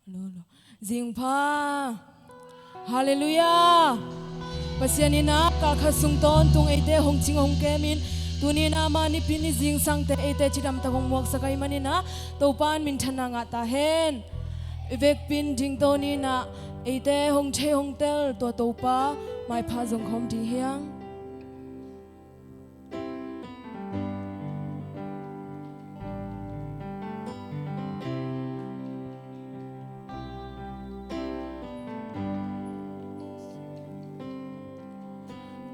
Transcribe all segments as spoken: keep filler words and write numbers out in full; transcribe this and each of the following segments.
Lo, lo. Zingpha. Halleluiah. Pasian in ah kah khat sung tawntung eite hong cing hong kemin, tuni in ah amah Nipi ni zingsangte eite cidamtak hong muaksak ahih manin ah Topa in minthanna ngah ta hen. I vekpi in dingto ni in ah eite hong thei hong tel tua Topa maipha zong khawm ding hi hang.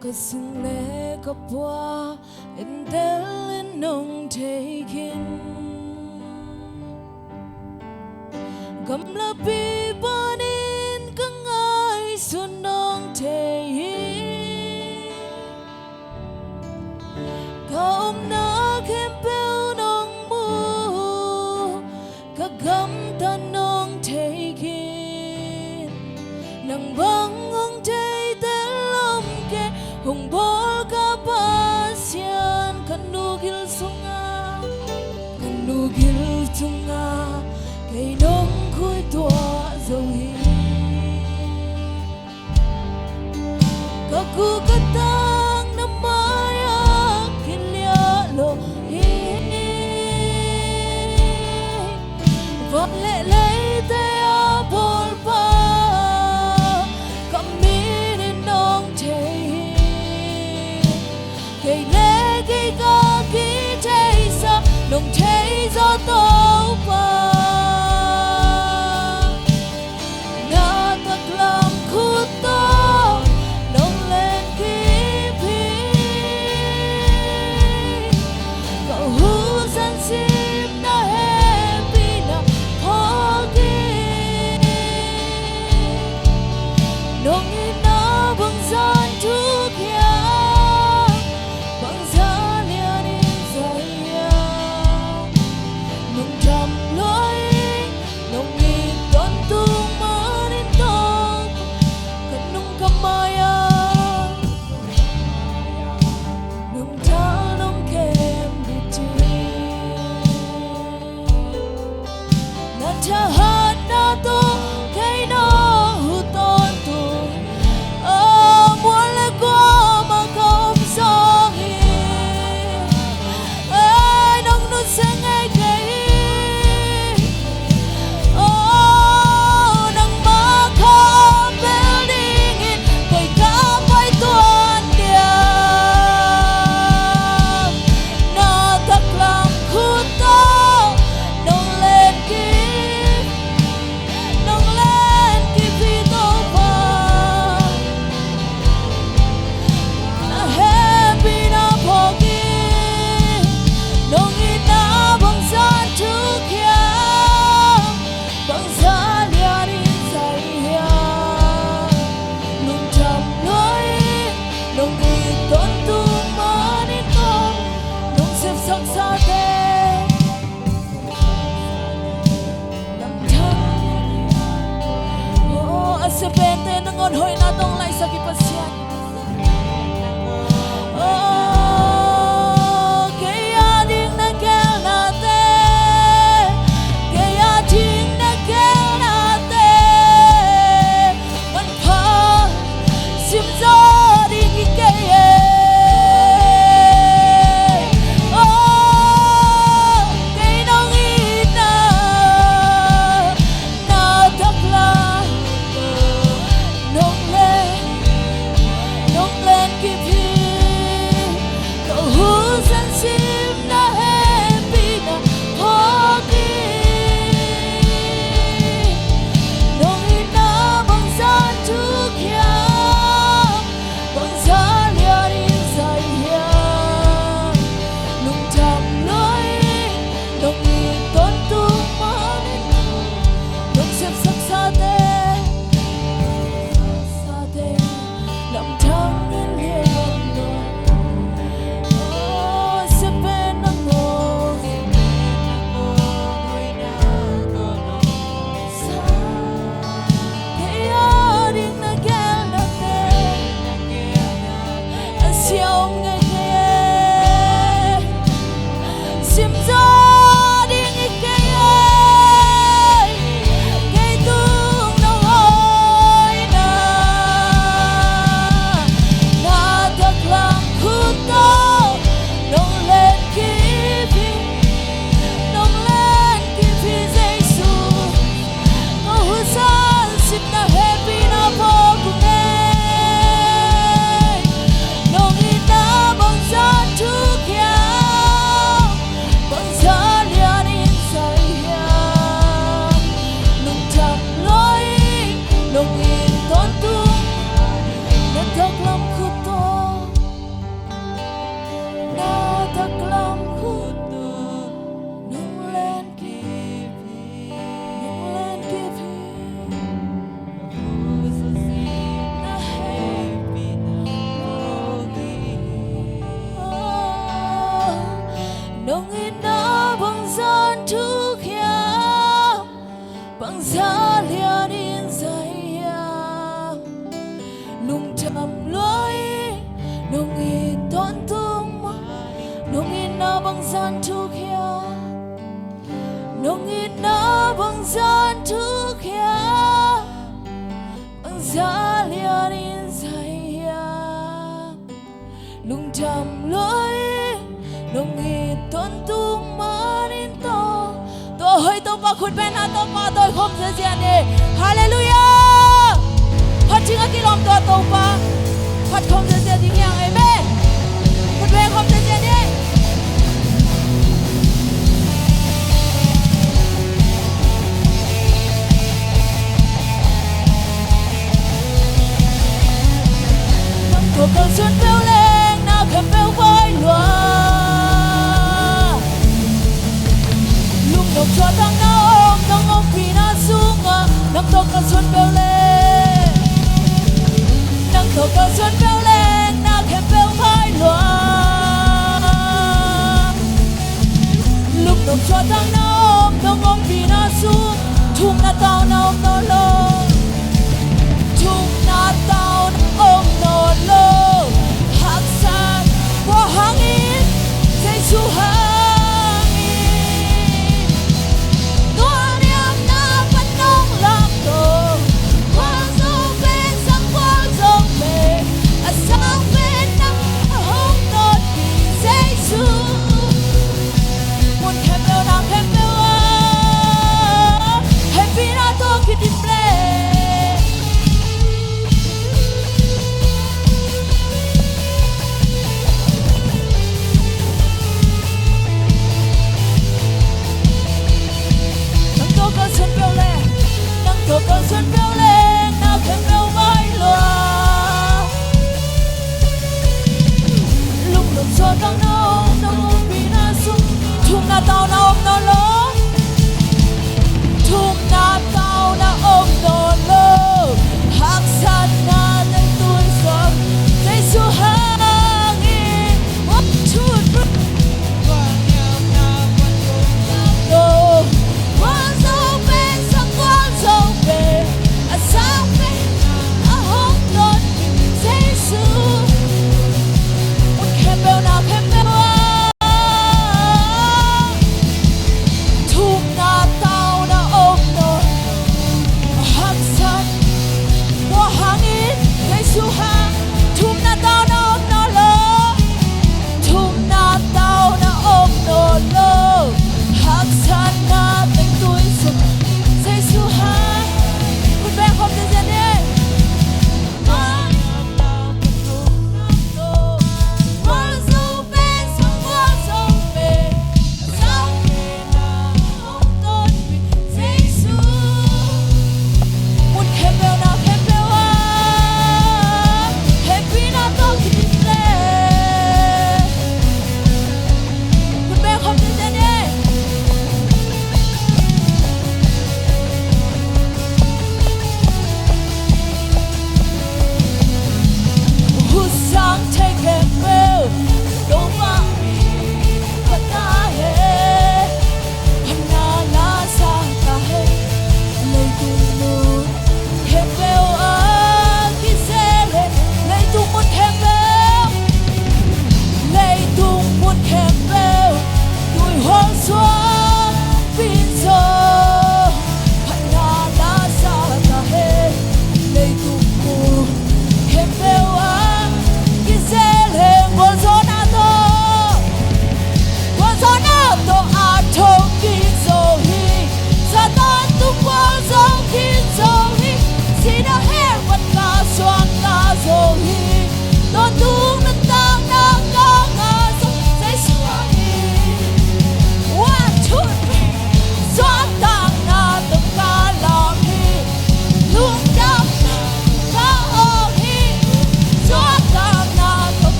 Ka sung le ka pua entel in nong thei khin. Gamlapi panin ka ngaihsun nong thei hi. Ka omna khempeuh nong mu, ka gamtat nong thei khin. Nang bang hong thei tel om kei, hong bawl ka Pasian, ka nu gil sungah, ka nu gil sungah kei nong khuituah zo hi. Ka khuh ka tang na mai-ah kiliah lo hi. Van le leite a bawlpa, ka mit in nong thei hi. Kei le kei ka kitheisa nong thei zaw Topa. Na taklam khut tawh nong len kip hi. Ka husan sip na hehpihna phawk hi. Thahatna tawh kei na huh tawntung, a mual le kua mah ka om zaw hi. Ei, nong nusia ngei kei hi. Oh, nangmah ka om bel dingin koi ka pai tuan diam. Na taklam khut tawh nong len kik, nong len kik hi Topa. Na hehpihna phawk in, nong itna bangzah in thuk hiam, bangzah lianin zai hiam. Lungdam lua ing, nong it tawntung manin Topa, nong sepsaksate. Lamdang. Oh, a siapente nangawn hoihna tawh hong laisak i Pasian. Oh, kei a ding na gelnate, kei a ding na gelnate manpha simzaw ding hi kei e. Oh, kei nong itna, na taklam nong len, nong len kip hi. Ka huzasin na hehpihna phawk in, nong itna bangzah in thuk hiam, bangzah lianin zai hiam. Lungdam lua ing, nong it tawntung manin, nong sepsaksate, sate lamdang in lian lo. Oh, siapen nangawn, kei a ding na gelnate, a sia om ngei kei e. Simzaw ding hi kei e. Kei tung nong hoihna, na taklam khut tawh nong len kip hi, nong len kip hi Jesu. Ka huzasin na hehpihna phawk ung e. Nong itna bangzah in thuk hiam, bangzah lianin zai hiam. Lungdam lua ing, nong it tawntung, na taklam khut tawh, na taklam khut tawh nong len kip hi, nong len kip hi. Na hehpihna phawk in, oh, nong itna bangzah in thuk hiam, bangzah lianin zai hiam. Lungdam lua ing, nong it tawntung manin, nong itna bangzah in thuk hiam, nong itna bangzah in thuk hiam, bangzah lianin zai hiam. Lungdam lua ing, nong it tawntung manin Topa. Tua hoih Topa khut beng a, Topa tawh i khawm ziazia ni. Halleluiah. Phat ding a kilawm tua Topa phat khawm ziazia ding hi hang. Amen. Khut beng khawm ziazia ni. Nang tawh kalsuan peuh leng na khempeuh vai lua. Lungnop thuak tangna om, nong ompihna sungah nang tawh kalsuan peuh leng, nang tawh kalsuan peuh leng na khempeuh vai lua. Lungnop thuak tangna om, nong ompihna sung thukna tauna om nawn lo. Thukna tauna om nawn lo. Haksat kua hang hiam, Jesu hang hiam. Tua liamna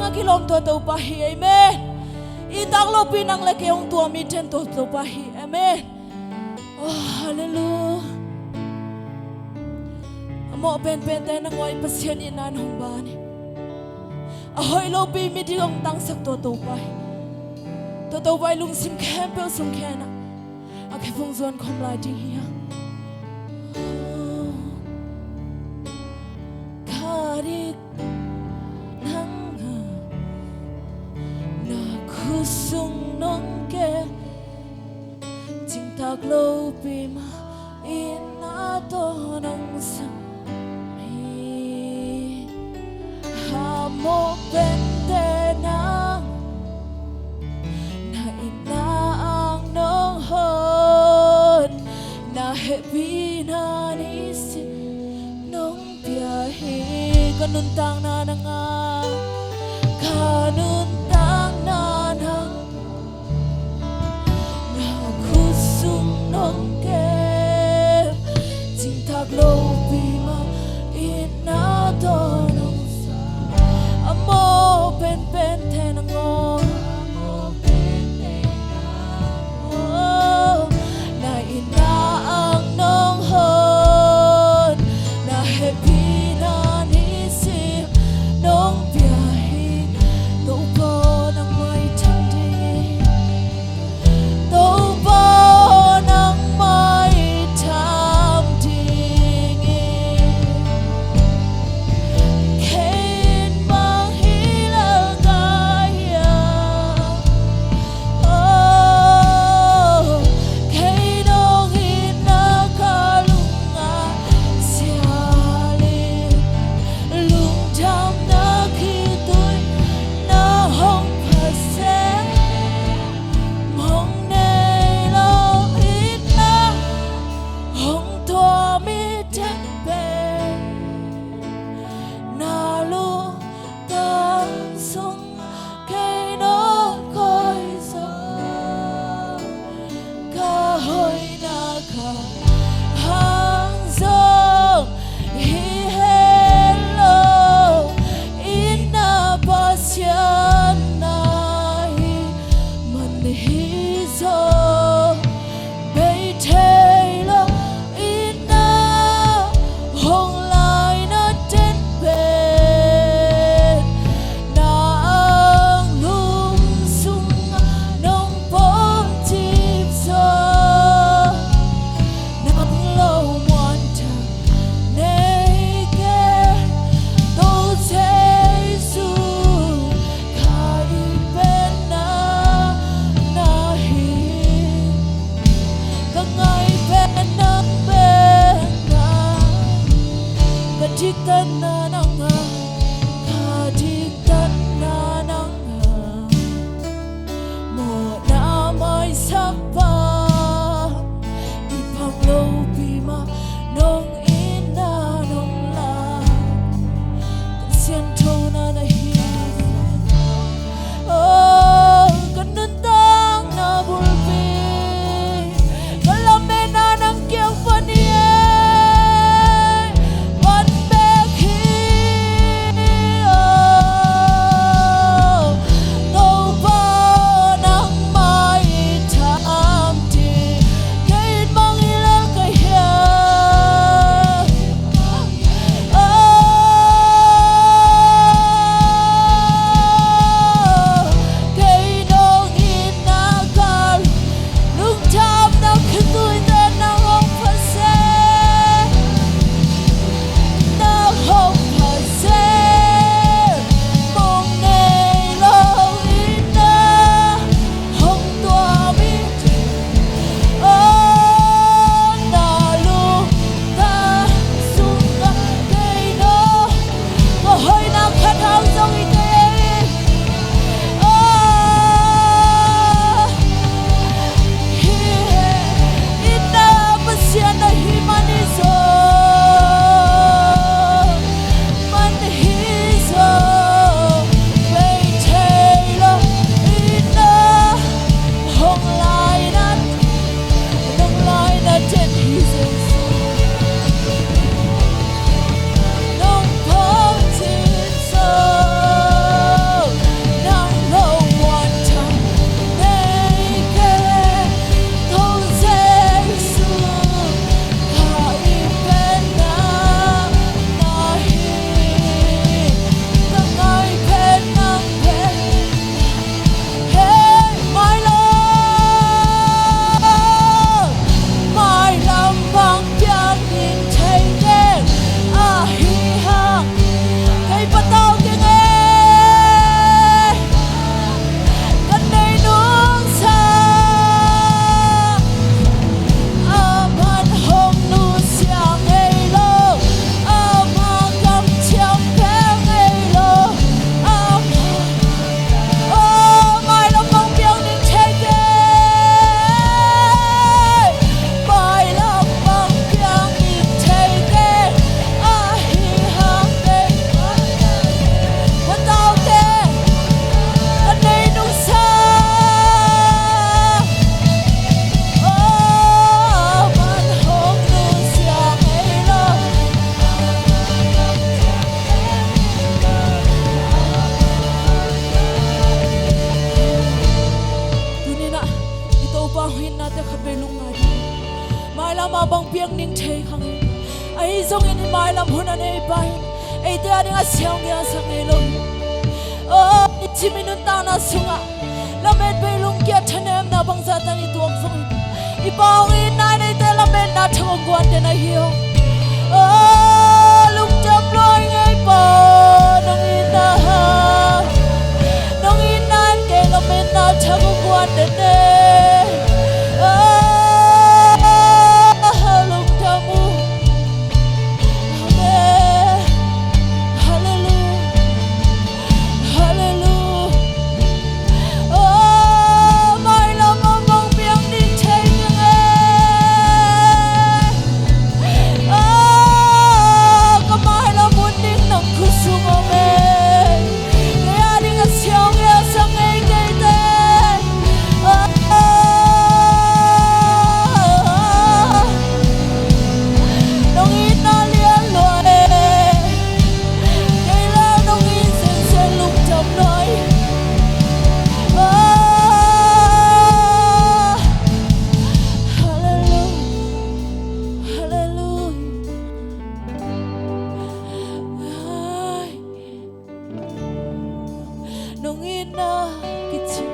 a kilawm tua Topa hi. Amen. I tak lopi nang le kei hong tua mi ten tua Topa hi. Amen. Oh, hallelujah. A mawh penpente nangawn Pasian itna in hong ban hi. A hoih lopi mi ding hong tangsak tua Topa hi. Tua Topa i lungsim khempeuh sung khenah a khe phung zuan khawm lai ding hi hang. Ka dik nang a, na khut sung nong kem, cingtak lopi mah itna tawh nong sam hi. A mawh pente nang, na itna ang nong hon, na hehpihna nisim nong pia hi. Ka nuntakna nang a, ka nuntakna nang, na khut sung nong kem, cingtak lopi mah itna tawh nong sam. A mawh penpente nangawn, oh, na itna ang nong hon, na hehpihna nisim nong pia hi. Topa aw, nangmah i tham ding, Topa aw, nangmah i tham ding. na nei pa in eite a ding a siang ngei a sang ngei lo hi. Oh, i cim i nuntakna sungah lamet bei lungkia thanemna bangzah tan i tuak zong hi. I Pa hong itna in eite lametna thang hong guante na hi hong. Oh, lungdam lua ing ei Pa, nong itna, nong itna in kei lametna thang hong guante ne. Oh, lungdam uh. Amen. Halleluia. Halleluia. Oh, mailam a mong piang ding thei keng e. Oh, ka mailam hun ding nang khut sung om e. Kei a ding a siang ngei a sang ngei kei te. Oh, nong itna lian lua e. Kei la nong it sensen lungdam lua hi. Oh, halleluia. Halleluia. Ai. Nong itna kici.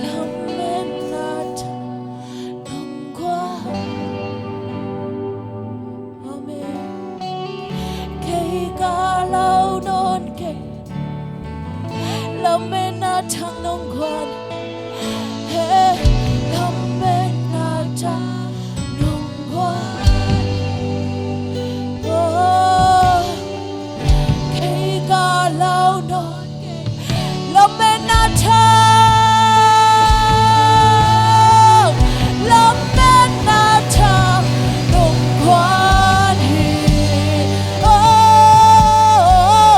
Lametna thang nong guan. Amen. Kei ka lau nawn kei. Lametna thang nong guan. He, lametna thang nong guan. Oh, kei ka lau nawn kei. Lametna thang, lametna thang nong guan hi. Oh,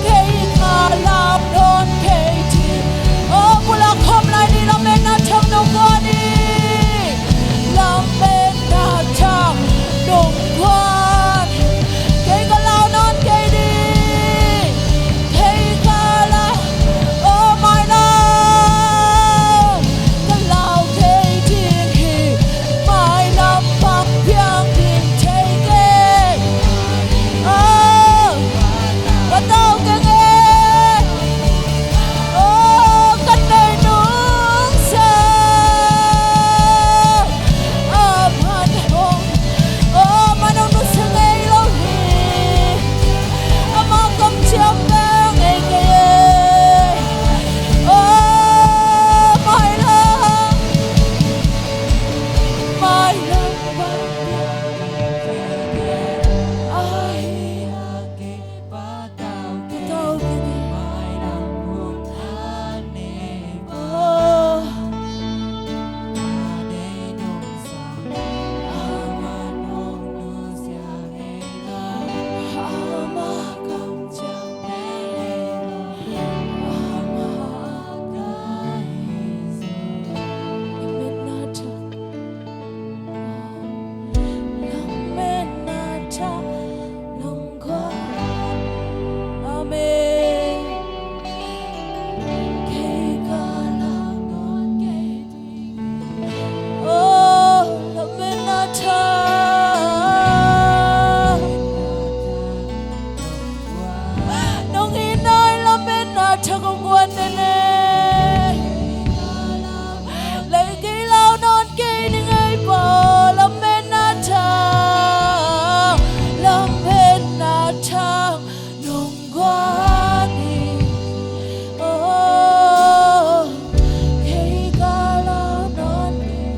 kei ka lau nawn kei ding. Oh, pulak khawm lai ni, lametna thang nong guan hi. Lametna thang nong guan hi. Kei ka lau nawn kei ding. Kei ka lau, oh, mailam ka lau kei ding hi. Mailam pang piang ding thei keng. Oh, patau keng e. Oh, ka nei nungsang. Aman hong, oh, aman hong nusia ngei lo hi. Ama kamciam bek ngei kei e. Oh, mailam, mailam bang, ahi. Amen. Kei ka lau nawn kei ding. Oh, lametna thang. Nong itna in lametna thang hong guan ne ne. Lei kei lau nawn kei ding ei Pa, lametna thang, lametna thang nong guan hi. Oh, kei ka lau nawn kei.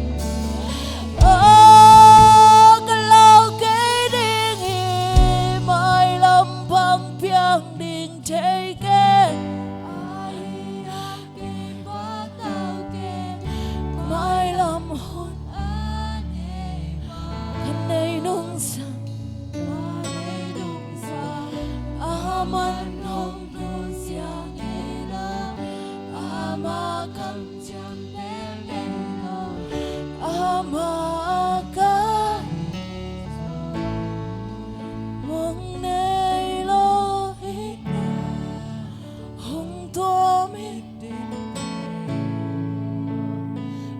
Oh, ka lau kei ding hi, mailam pang piang ding thei keng. Mailam hun ka nei nungsang. Aman hong nusia ngei lo. Ama kamciam bek ngei lo. Ama ka mong nei lo hi. Hong tuam it ding,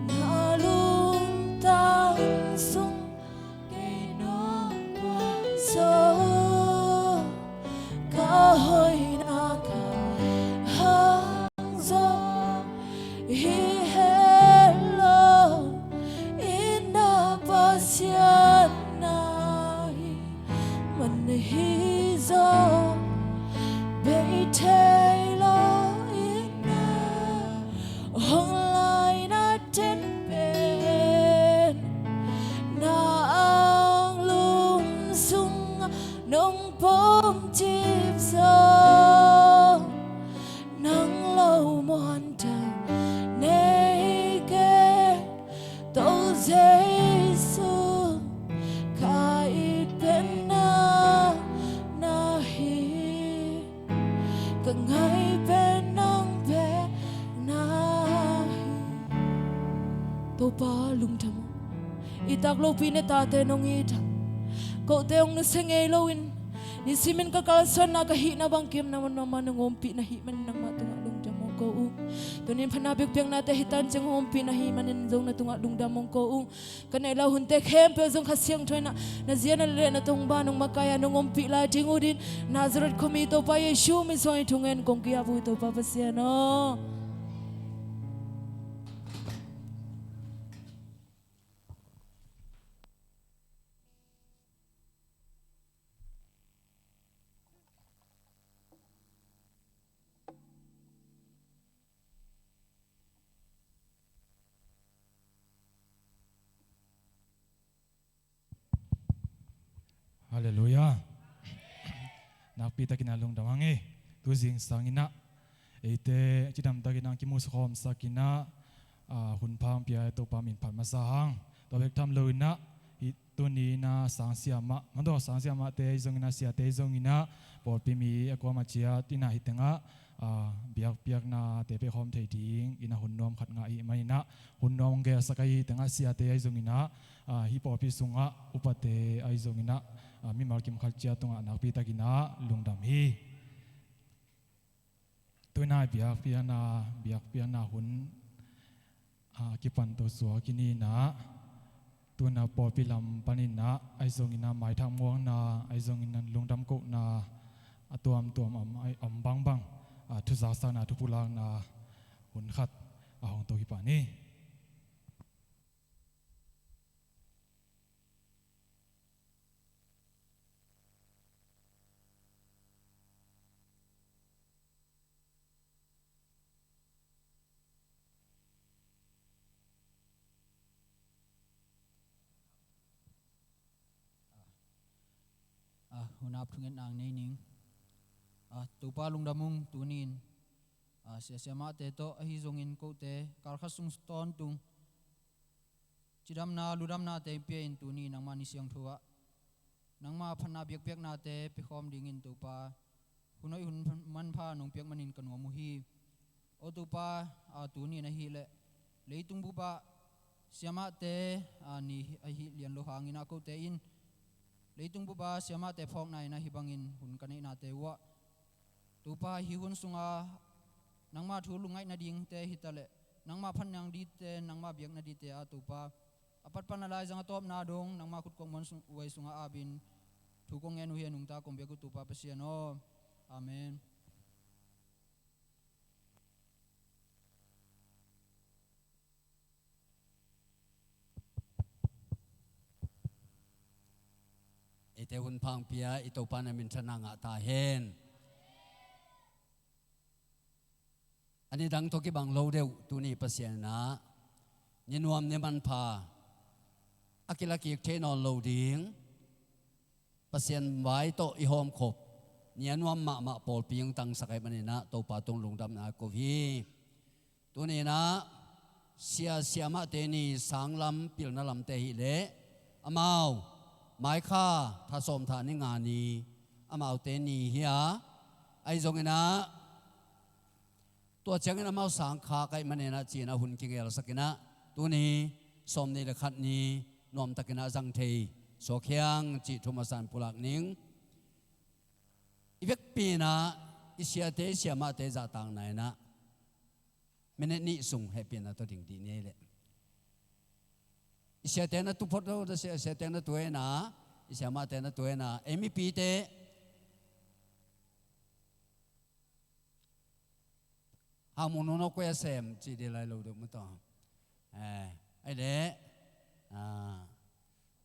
na lungtang Hi zaw bei thei lo in na hong lai na ten pen na ang lum sung nong pom cip zaw nang lo muan ta nei ke. To Jesu, ka it pen nang na hi, ka ngai pen nang pen na hi. Topa lungdam uh. I tak lopi ne tate nong it a, kote hong nusia ngei loin, nisimin ka kalsuanna ka hihna bang kim na man mama nong ompih na hih manin nangmah tungah lungdam hong ko uh. Tunin phatna biakpiaknate hi tanciang hong ompih na hih manin zong na tungah lungdam hong ko uh. Ka neih lo hunte khempeuh zong Kha Siangtho in ah na zia na leh na tungba nong makaih a nong ompih lai ding uh din, Nazareth khuami Topa Jesu min suangin thungen kong ki-ap uh hi Topa Pasian aw. Halleluiah. Nakpi takin a lungdam hang hi. Tu zingsang in ah eite cidam takin a kimukhawmsak in ah, ah, hun pha hong pia Topa min phat masa hang. Tua bek tham lo in ah, hih tuni in ah sang siamah, madaw sang siamahte ahi zongin ah, siate ahi zongin ah, pawlpi mi a kuamah ciat in ah hih tengah, ah, biakpiaknate pia khawm thei ding in ah hun nuam khat ngah ahih manin ah, hun nuam hong gelsak ahi tengah siate ahi zongin ah, ah, hih pawlpi sungah upate ahi zongin ah, ah, mimal kim khat ciat tungah nakpi takin ah lungdam hi. Tu in ah biakpiakna, biakpiakna hun, ah, kipan to suak i hi in ah, tu in ah pawlpi lam panin ah ahi zongin ah maithak muakna, ahi zongin ah lungdam kohna a tuamtuam om, om bangbang, ah, thuzaksakna, thupulakna hun khat a hong to hi pan hi. Ah, hun ap thungetna nei ning. Ah, Topa lungdam ung tuni in. Ah, sia siamahte tawh ahi zongin kote kalkhat sung tawntung cidamna ludamnate pia in tuni nangmah ni siangtho ah nangmah phatna biakpiaknate pia khawm dingin Topa hun hoih hun manpha nong piak manin ka nuam uh hi. Aw Topa, a, tuni in ahih leh leitung bup ah siamahte, a, ni ahi lian lo hangin ah kote in leitung bup ah siamahte phawkna in ah hih bangin hun ka neihnate uh ah Topa, hih hun sungah nangmah thu lungngaih nadingte hi ta leh nangmah phat nadingte, nangmah biak nadingte ah Topa, a pat pan a laizang a tawpna dong nangmah khut kuang muan sung, uai sungah apin thu kong ngen uh hi a, nungta kong biak uh Topa Pasian aw. Amen. Eite hun pha hong pia i Topa na minthanna ngah ta hen. A nidang tawh kibang lo deuh tuni Pasian in ah ni nuam ni manpha a kilakik thei nawn lo ding Pasian vai tawh i hawmkhop ni a nuam mahmah pawlpi hong tangsak ahih manin ah Topa tung lungdamna ko hi. Tuni in ah sia siamahte ni sanglam pilna lamte ahih leh amau maikha tha sawm tha ni nga ni amaute ni hi a, ahi zongin ah tua ciangin amau sangkha ka hih manin ah ci-in ah hun kigelsak in ah tuni sawmnih le khat ni nuamtakin ah zang thei suak hiang cih thu masa in pulak ning. I vekpi in ah i siate i siamahte zahtakna in ah minute nih sung hehpihna tawh ding dih ni ei leh. I siate na tu phot lo, i siate na tu ei na, i siamahte na tu ei na, ei mipite hang mu nung no koi a sem cih dih lai lo deuh mu tawh. Eh, ei leh, ah,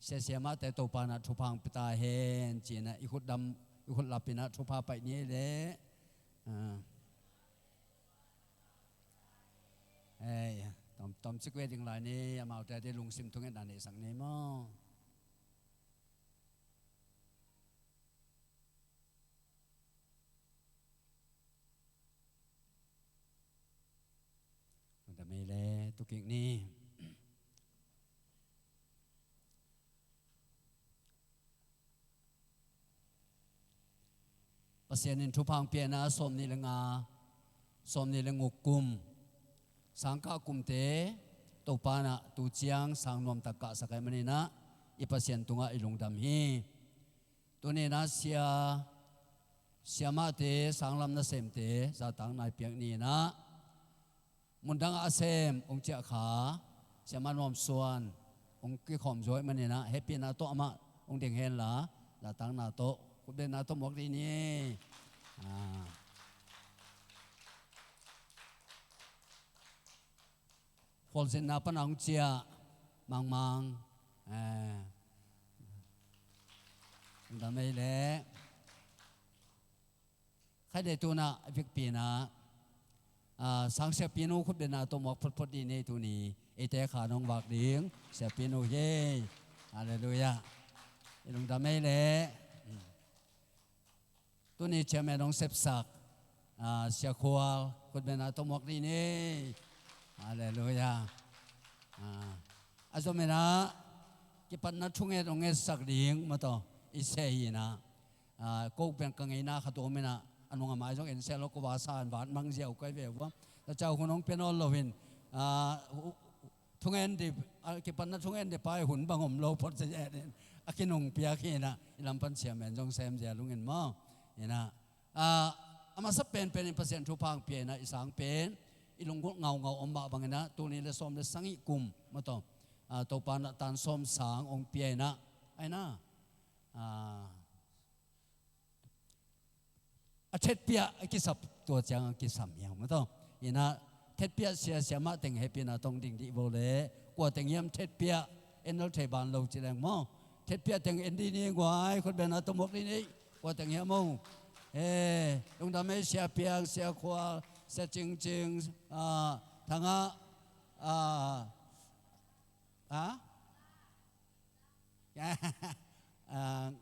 Sia, siamahte Topa in ah thupha hong pia ta hen ci-in ah i khut dam, i khut lap in ah thupha pai ni ei leh. Ah. Ei, tom, tom cik ve ding lai ni, amaute a ding lungsim thungetna neihsak ni maw. Lungdam ei leh, tu kik ni. Pasian in thupha hong pia in ah sawmnih le nga, sawmnih le guk kum, sangkah kumte Topa in ah tu ciang sang nuamtak kahsak ahih manin ah i Pasian tungah i lungdam hi. Tuni in ah sia, siamahte, sanglam nasemte zahtakna i piak ni in ah, mundang ah a sem hong ciah kha, siamah Nuam Suan hong kikhawm zo ahih manin ah hehpihna tawh amah hong ding hen la, zahtakna tawh, khutbetna tawh muak dih ni. Ah. Khualzinna pan a hong ciah Mang Mang, eh, lungdam ei leh. Khai leh tu in ah a vikpi in ah, ah, sang siapi nu khutbetna tawh muak photphot dih ni. Tuni eite kha nong vak ding siapi nu hi. Halleluiah. I lungdam ei leh. Tuni chairman hong sepsak, ah, Sia Khual khutbetna tawh muak dih ni. Halleluiah. Ah, a zom in ah kipatna thunget hong ngetsak ding maw tawh i sia hi in ah, ah, ko pen ka ngeina khat om in ah, a nung a mai zong en sia lo, ko va sa in vat mang ziau kai ve vua. Tua ciang hun hong pia nawn lo in, ah, hu-, thungen dih, ah, kipatna thungen dih pai hun bang om lo phot sia in a kinung piak hi in ah, i lam pan chairman zong sem zia lungin maw. In ah, ah, a masa penpen in Pasian thupha hong pia in ah i sang pen i lunggulh ngaungau om mah bang in ah tul nih le sawm le sagih kum maw tawh, ah, Topa in ah tan sawm sang hong pia in ah, ai na, ah, a thetpiah a kisap, tua ciang a kisam hiam maw tawh. In ah thetpiah sia, siamah teng hehpihna tawh hong ding dih vo leh, kua teng hiam thetpiah, en lo thei ban lo ci leng maw. Thetpiah teng en dih ni guai, khutbetna tawh muak dih ni. Kua teng hiam maw. Eh, lungdam ei, Sia Piang, Sia Khual, Sia Cingcing, ah, Thangah, ah, ah? Ah,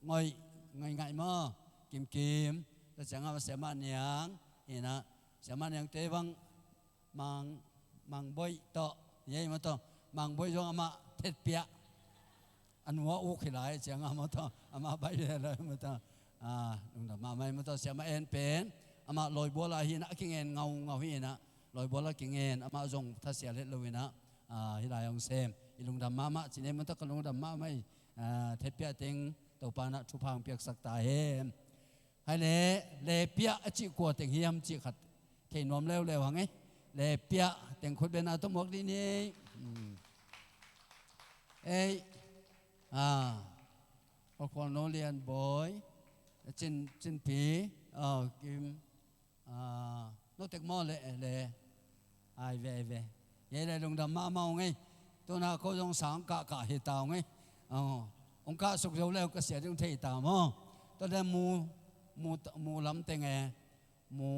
Ngoi, Ngoi Ngaih maw, Kim Kim, tua ciangah Siamah Niang, in ah, Siamah Niangte bang, Mang, Mang Boih tawh, ei maw tawh, Mang Boih zong amah thetpiah a nu a uk hi lai ciangah maw tawh, amah baih ve lai maw tawh. Ah, lungdam mahmah ei maw tawh, Siamah En pen, amah Lawibual ah hi in ah, a kingen ngaungau hi in ah, Lawibual ah kingen, amah zong thasial het lo in ah, ah, hih lai hong sem. I lungdam mahmah ci ni maw tawh, ka lungdam mahmah ei. Ah, thetpiah teng Topa in ah thupha hong piaksak ta hen. Hai leh, lepiah a cih kua teng hiam cih khat thei nuam leuleu hang ei. Lepiah teng khutbetna tawh muak dih ni. Hmm. Ei, ah, Khualkhual no Lian Bawi, Cin, Cinpi, ah, Kim, ah, no tek maw le, le, ai ve, ai ve. Ei leh lungdam mahmah ung ei. Tu in ah ko zong sang kah kah hi ta ung ei. Oh, hong kah suk zo leh ka sia ding thei ta maw. Tua leh mu, mu, mu lam teng e. Mu,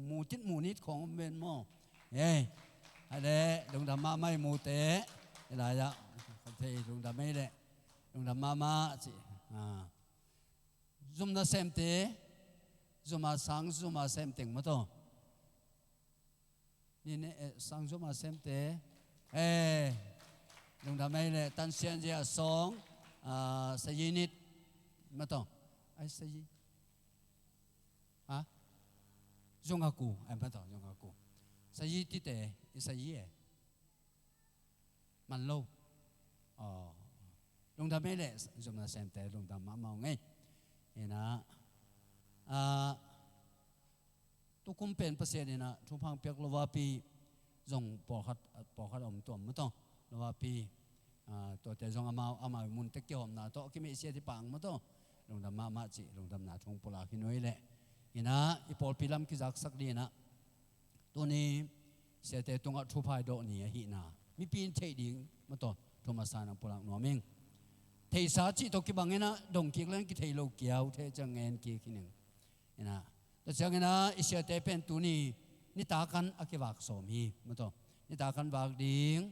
mu tit mu nit khong om ven maw. Ei, ai leh lungdam mahmah ei mute. Ei lai ah, thei lungdam ei leh. Lungdam mahmah ci. Ah. Zum nasemte, zum a sang, zum a sem teng maw tawh. Ni ne, eh, sang zum a semte. Eh, lungdam ei leh, Tan Sian Zia Sawng, ah, Sayi Nit maw tawh. Ai, Sayi. Ha? Zung a ku, ai maw tawh, zung a ku. Sayi tite, i Sayi e. Man lo. Aw. Lungdam ei leh, zum nasemte, lungdam mahmah ung ei. In ah, ah, tukum pen Pasian in ah thupha hong piak lo vapi zong pawlkhat, pawlkhat a om tuam maw tawh. Lo vapi, ah, tuate zong amau, amau mun tek kihawmna tawh, kimeihsiat hi pah ung maw tawh. Lungdam mahmah ci, lungdamna thu hong pulak hi nuam ei leh. In ah, i pawlpi lam kizaksak ding in ah. Tuni siate tungah thupha i dawh ni ahihna mipi in theih ding maw tawh, thu masa in hong pulak nuam ing. theihsa cih tawh kibang inah dong kik leng kithei lo kiau thei ciang ngen kik hi ning. Inah, tua ciang inah i siate pen tuni nitak an a kivak sawm hi, maw taw. Nitak an vak ding.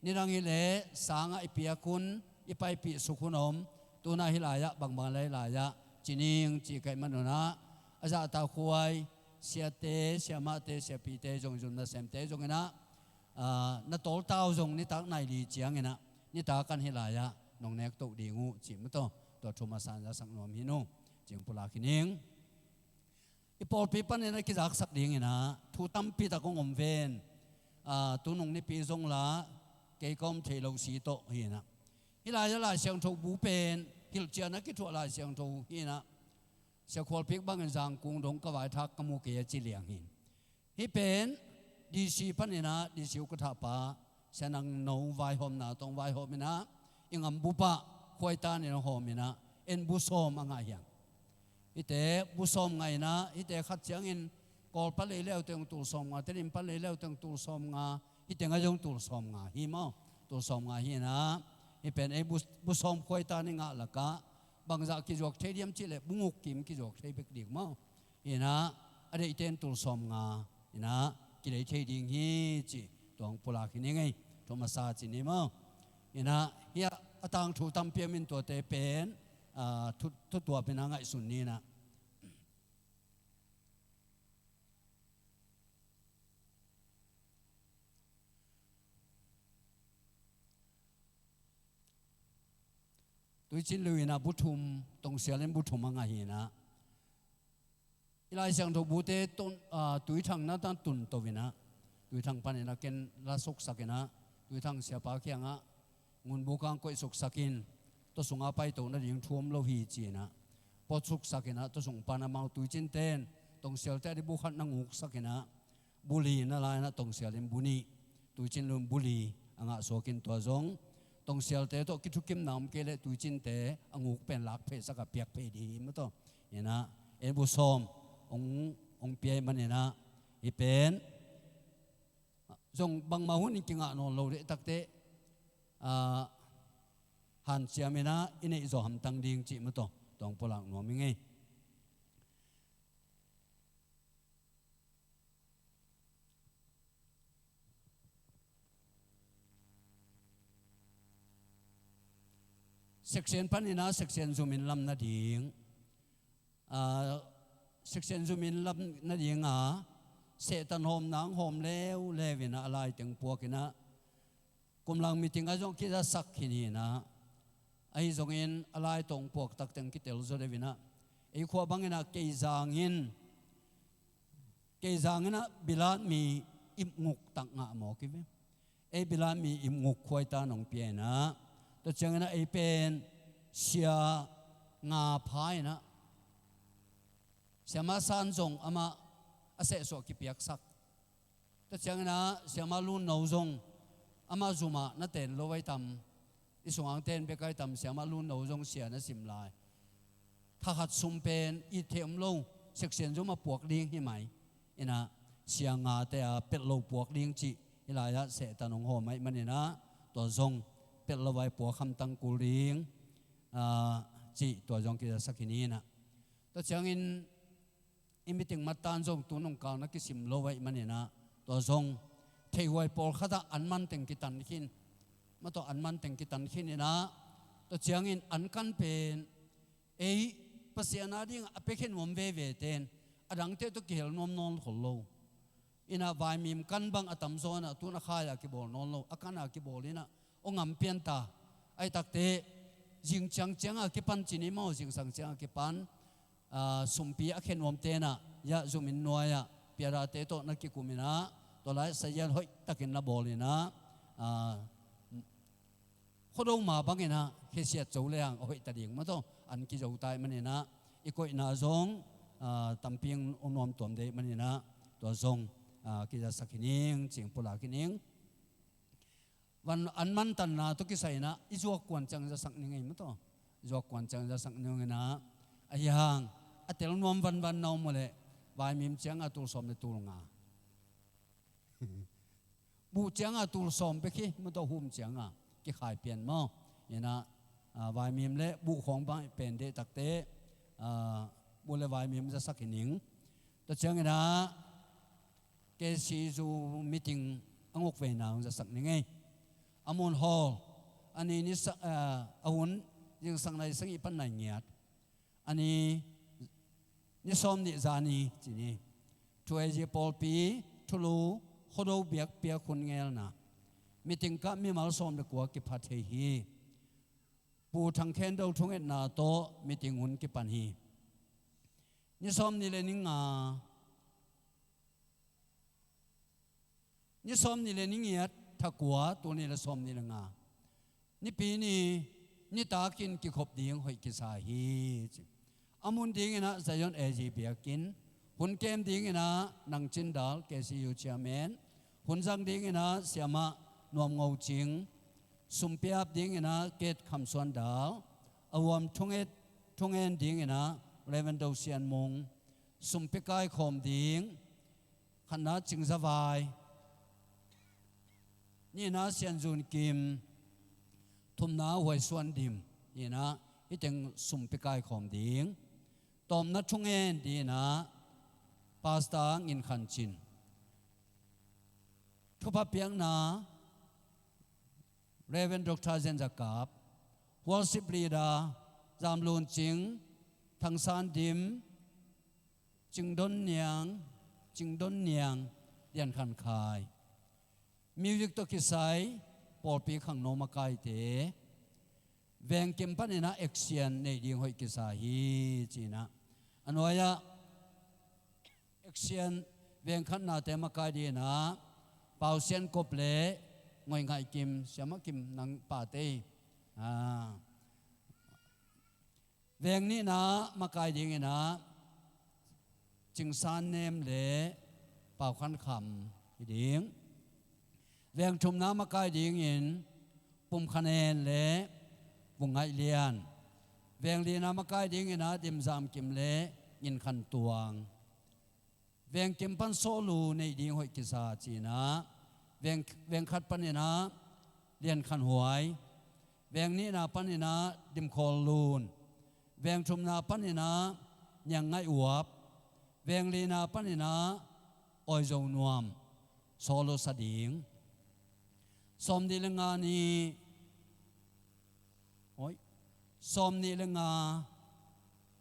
Nidang hi leh sangah i piak hun, i paipih suk hun om, tunah hi lai-ah bangbang lai lai-ah ci ning ci ka hih man un ah, a zahtakhuai siate, siamahte, siapite zong, zum nasemte zong inah, aa, na tawltau zong nitak nai li ciang inah nitak an hi lai-ah nong nek toh ding uh ci, maw taw. Tua thu masa in zasak nuam hi ning. Cing pulak hi ning. I pawlpi panin a kizaksak ding inah thu tampi tak hong om ven. Aa, tunung nipi zong lah kei ka om thei lo si tawh hi inah, hi lai-ah Lai Siangtho bu pen hilhcian a kithuah Lai Siangtho hi inah, Sia Khualpik bangin Zangkung dong ka vaithak ka mu kei a ci liang hi. Hih pen D C panin ah, D C uh ka thahpa Sia Nang No vaihawmna tawh hong vaihawm inah, i ngam bup ah khuaita nih hong hawm inah, en bu sawm a ngah hi hang. Hihte bu sawm ngah inah, hihte khat ciangin Kawl pan lei leuteng tul sawmnga, Tedim pan lei leuteng tul sawmnga, hih tengah zong tul sawmnga hi maw. Tul sawmnga hi inah, hih pen ei bu, bu sawm khuaita nih ngah lakah bangzah kizuak thei diam cih leh bu nguk kim kizuak thei bek ding maw. Inah, a deihte in tul sawmnga inah kilei thei ding hi ci, tua hong pulak hi ning ei. Thu masa ci ni maw. Inah, hiah a tangthu tampi om in tuate pen, aa, thu, thutuap inah ngaihsun ni inah. Tuicin Lui inah bu thum, Tongsial in bu thum a ngah hi inah, i Lai Siangtho bute tun, aa, Tuithang na tan tun to inah, Tuithang pan inah ken la suksak inah, Tuithang siapa kiangah ngunbu kang koih suksak in, tua sungah paito nading thu om lo hi ci inah, pawt suksak inah, tua sung pan amau Tuicin ten Tongsial te a di bu khat na nguksak inah, bu li na la inah, Tongsial in bu nih, Tuicin Lui in bu li a ngah suak in, tua zong Tongsial te tawh kithukimna om kei leh Tuicin te a nguk pen lak pheisak a piak phei ding hi, maw taw. Inah, ei bu sawm hong, hong pia ahih man inah, hih pen zong bangmah hun in kingah nawn lo deihtak teh, aa, hanciam inah i neih zawh hamtang ding cih, maw taw. Tua hong pulak nuam ing ei. Section pan inah section zum in lam nading, aa, section zum in lam nading a, Sehtan hawmna hong hawm leuleu inah, a lai teng puak inah, kum lang meeting ah zong kizasak khin hi inah, ahi zongin a lai tawh hong puak tak teng kitel zaw deuh inah, ei khua bang inah Keizang in, Keizang inah bilat mi ipnguk tak ngah mawk hi ve. Ei bilat mi ipnguk khuaita nong pia inah, tua ciang inah ei pen sia nga pha inah, Siamah San zong amah a sehsuah kipiaksak. Tua ciang inah Siamah Lun No zong amah zum ah na ten lo ahi tam, i sungah hong ten bek ahi tam, Siamah Lun No zong sia na sim lai. Thakhat sum pen it theih om lo, section zum ah puak ding hi mai. Inah, sia ngate a pelh lo puak ding cih hi lai-ah Sehtan hong hawm ahih man inah, tua zong pelh lo a i puak hamtang kul ding, aa, cih tua zong kizasak hi ni inah. Tua ciangin i meeting mattan zong tunung kal na kisim lo ahih man inah, tua zong theihuai pawlkhat ah an man teng kitan khin, maw taw, an man teng kitan khin inah, tua ciangin an kan pen ei Pasian a dingah a piakhiat nuam veve ten a dangte tawh kihel nuam nawn khol lo. Inah vaimim kan bang a tamzaw inah tun a khai a kibawl nawn lo, a kan a kibawl inah hong ngam pian ta. Ahi tak teh zing ciangciang a kipan ci ni maw, zingsang ciang a kipan, aa, sumpi a khia nuam te inah, ya, zum in nuai ah piadate tawh na kikum inah, tua lai sazial hoih takin na bawl inah, aa, Khuado ma bang inah khesiat zo leng a hoih ta ding, maw taw. An kizo ta ahih man inah, i koihna zong, aa, tampi hong nuam tuam deuh ahih man inah, tua zong, aa, kizasak hi ning, cing pulak hi ning. Van an mantanna tawh kisai inah i zuak kuan ciang zasak ning ei, maw taw. Zuak kuan ciang zasak ning inah, ahi hang a tel nuam vanvan na om uh leh vaimim ciang a tul sawm le tul nga, buh ciang a tul sawm bek hi, maw taw, hum ciang a kikhai pian maw. Inah, ah, vaimim le buh khawng bang pen deh takte, ah, buh le vaimim zasak hi ning. Tua ciangin ah K C U meeting a nguk veina hong zasak ning ei. A mun hall, a ni ni sa-, ah, a hun zingsang nai sagih pan nai ngiat. A ni ni sawm nih zani ci ni. Thu A G pawlpi thulu Khuado biakpiak hun ngelna. Meeting kah mimal sawm le kua kipha thei hi. Pu Thang Khen Do thungetna tawh meeting hun kipan hi. Ni sawm nih le ni nga, ni sawm nih le ni ngiat, tha kua, tul nih le sawm nih le nga. Nipi ni, nitakin kikhop ding hoih kisa hi ci. A mun dingin ah Zion A G biakinn, hun kem dingin ah Nang Cin Dal, K C U chairman, hun zang dingin ah Siamah Nuam Ngo Cing, sumpiap dingin ah Ket Kham Suan Dal, a huam thunget, thungen dingin ah Reverend Do Sian Mung, sumpi kaikhawm ding, khatna Cing Za Vai, nihna Sian Zun Kim, thumna Huai Suan Dim, nihna hih teng sumpi kaikhawm ding. Tawpna thungen dingin ah Pastor Ngin Khan Cin. Thupha piakna Reverend Doctor Zen Za Kap, worship leader Zam Lun Cing, Thang San Dim, Cing Don Niang, Cing Don Niang, Lian Khan Khai. Music tawh kisai pawlpi khangno makaite, veng kim panin ah action neih ding hoih kisa hi ci-in ah. A nuai-ah action veng khatnate makai dingin ah Pau Sian Kop le Ngoi Ngaih Kim, Siamah Kim nang pate. Ah. Veng nihna makai dingin ah Cing San Nem le Pau Khan Kham hi ding. Veng thumna makai dingin Pum Khan En le Vung Ngaih Lian. Veng lina makai dingin ah Dim Zam Kim le Ngin Khan Tuang. Veng kim pan solo neih ding hoih kisa ci-in ah, veng, veng khat panin ah Lian Khan Huai, veng nihna panin ah Dim Khawl Lun, veng thumna panin ah Niang Ngaih Uap, veng lina panin ah Awi Zo Nuam, solo sa ding. Sawm nih le nga ni, oi, sawm nih le nga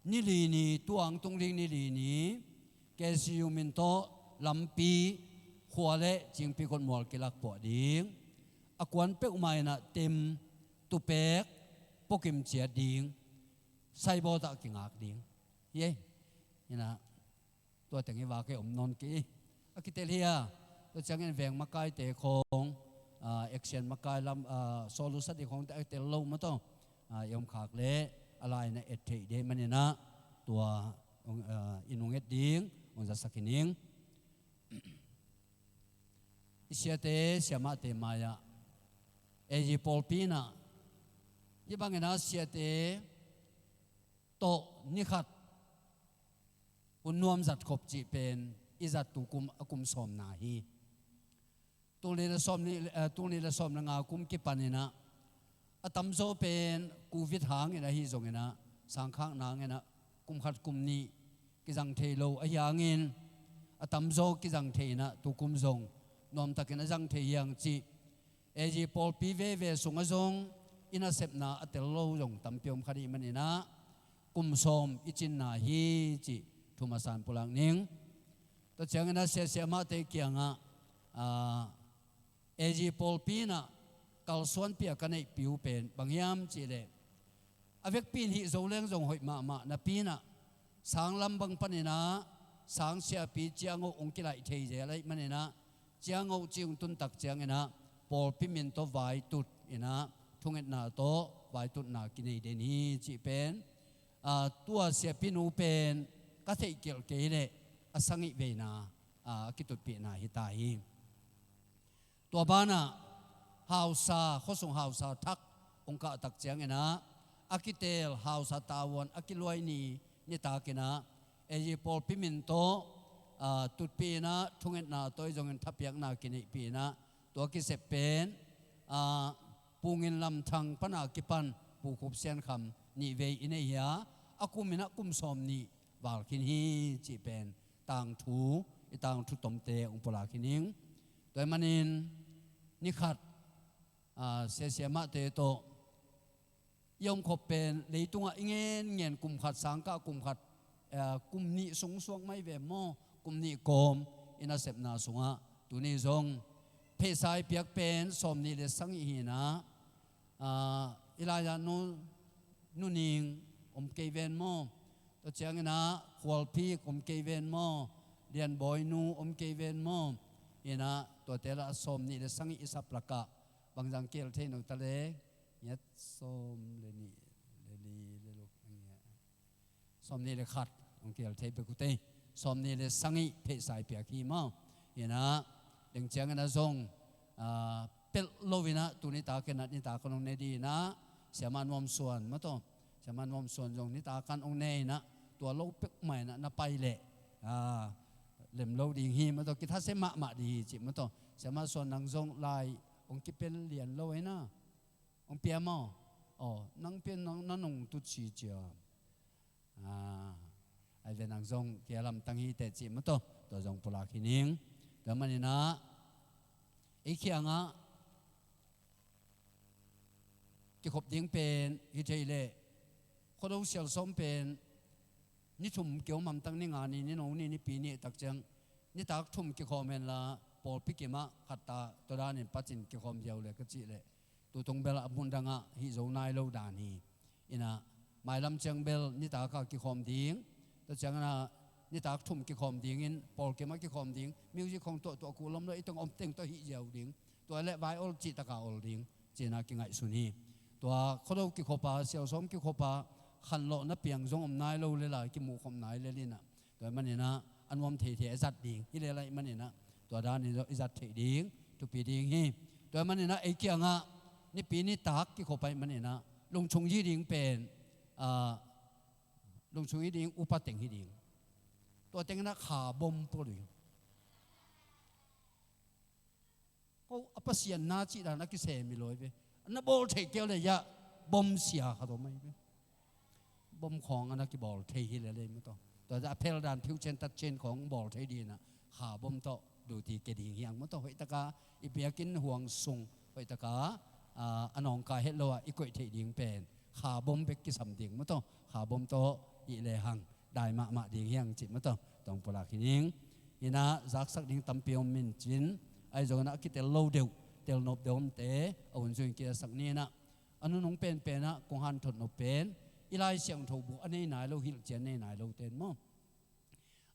ni li ni, tuang tung ding ni li ni, K C U min tawh lampi, khua le cingpi kotmual kilak puah ding. A kuan peuhmah in ah tem, tupek, puakim ciat ding, saibawt ah kingak ding. Hi ei. Hi-in ah tua teng hi vak ei om nawn kei. A kitel hi a, tua ciangin veng makaite khawng, ah, action makai lam, ah, solo sa ding khawngte a kitel lo maw taw. Ah, i om khak leh a lai-in ah et theih ding ahih manin ah tua, ah, i nung et ding hong zasak hi ning. I siate siamahte mai-ah, A G pawlpi in ah hih bangin ah siate tawh ni khat hun nuam zat khop cih pen i zat tu kum a kum sawmna hi. Tul nih le sawm nih, eh, tul nih le sawm le nga kum kipan in ah, a tamzaw pen Covid hangin ahi zongin ah, sangkhakna hangin ah kum khat kum nih kizang thei lo ahi hangin, a tamzaw kizang thei in ah tu kum zong nuamtakin a zang thei hi hang cih. A G pawlpi veve sungah zong i nasepna a tel lo zong tampi om kha ding ahih manin ah, kum sawm i cinna hi cih thu masa in pulak ning. Tua ciangin ah siasiamahte kiangah, ah, A G pawlpi in ah kalsuanpih a ka neihpih uh pen bang hiam cih leh, a vekpi in hih zo leng zong hoih mahmah napi in ah, sang lam bang panin ah sang siapi ciang uh hong kilaih thei zel ahih manin ah, ciang uh cih hong tun tak ciangin ah pawlpi min tawh vaitut in ah, thungetna tawh vaitutna kinei den hi cih pen, ah, tua siapinu pen ka theihkelh kei leh a sagih veina, ah, a kitutpihna hi ta hi. Tua banah hausa, khuasung hausa thak hong kah tak ciangin ah, a kiteel hausa tavuan a kiluai ni, nitakin ah, A G pawlpi min tawh, ah, tutpih in ah, thungetna tawh ahi zongin thapiakna kineihpih in ah, tua kisep pen, ah, Pu Ngin Lam Thang pan a kipan Pu Khup Sian Kham nih vei i nei hi a, a kum in ah kum sawm nih val khin hi cih pen tangthu, i tangthu tomte hong pulak hi ning. Tua ahih manin ni khat, ah, sia siamahte tawh i omkhop pen leitungah i ngen ngen kum khat, sangkah kum khat, eh, kum nih sung suak mai ve maw, kum nih kawm i nasepna sungah tuni zong pheisa i piak pen sawm nih le sagih hi in ah, ah, i lai-ah Nu, Nu Ning om kei ven maw, tua ciangin ah Khualphik om kei ven maw, Lianbawi nu om kei ven maw, in ah tuate lah sawm nih le sagih i sap lakah bangzah kihel thei no ta le, ngiat sawm le nih le li le luk, ngiat sawm nih le khat hong kihel thei bek uh teh, sawm nih le sagih pheisa i piak hi maw. In ah deng ciangin ah zong, ah, pelh lo in ah tu nitak in ah nitak an hong ne ding in ah Siamah Nuam Suan maw tawh, Siamah Nuam Suan zong nitak an hong ne in ah tua lo peuhmah in ah na pai leh, ah, lem lo ding hi maw tawh, kithasia mahmah ding hi cih maw tawh. Siamah Suan, nang zong lai hong kipel lian lo ei na. Hong pia maw? Aw, nang pia, nang na nong tut ci cia. Ah, ai ve, nang zong kia lamtang hi teh cih maw tawh, tua zong pulak hi ning. Tua manin ah ei kiangah kikhop ding pen hi thei leh, Khuado Sialsawm pen ni thum kiom, a tamtak ni nga ni, ni no ni, Nipi ni tak ciang nitak thum kikhawm hen la, pawlpi kimah khat ta tua danin patin kikhawm ziau le ka cih leh, tutung bel a mun dangah hih zo nai lo dan hi. In ah mailam ciang bel nitak ah kikhawm ding, tua ciangin ah nitak thum kikhawm dingin pawl kimah kikhawm ding, music khong tuahtuah kuh lom lo, i teng om teng tawh hih ziau ding, tua leh vai ol cih takah ol ding, ci-in ah kingaihsun hi. Tua Khuado kikhop a, Sialsawm kikhop a khanlawhna piang zong om nai lo le la, kimuhkhop nai le in ah, tua ahih manin ah a nuam theithei a zat ding hi le lai manin ah, tua danin zong i zat theih ding thupi ding hi. Tua ahih manin ah ei kiangah Nipi nitak kikhop ahih manin ah lungchung zi ding pen, ah, lungchung zi ding upa teng hi ding. Tua teng in ah kha bom pua ding. Ko a Pasian na cih dan a kisem hi lo hi ve. Na bawl theih kei leh, ya, bom sia kha tawh mai hi ve. Bom khawng a na kibawl thei hi lel ei maw tawh. Tua a phel dan, phiucian tatcian khawng bawl thei ding in ah kha bom tawh duty kia ding hi hang maw tawh. Hoih taka i biakinn huang sung, hoih taka, ah, a nawngkai het lo ah i koih theih ding pen kha bom bek kisam ding maw tawh. Kha bom tawh hih le hang dai mahmah ding hi hang cih maw tawh, tawh pulak hi ning. In ah zaksak ding tampi om in cin, ahi zongin ah a kitel lo deuh, tel nop deuh omte a hun zui-in kiasak ni in ah, a nunung penpen ah kong hanthot nop pen i Lai Siangtho bu a nei nai lo, hilhcian nei nai lote in maw,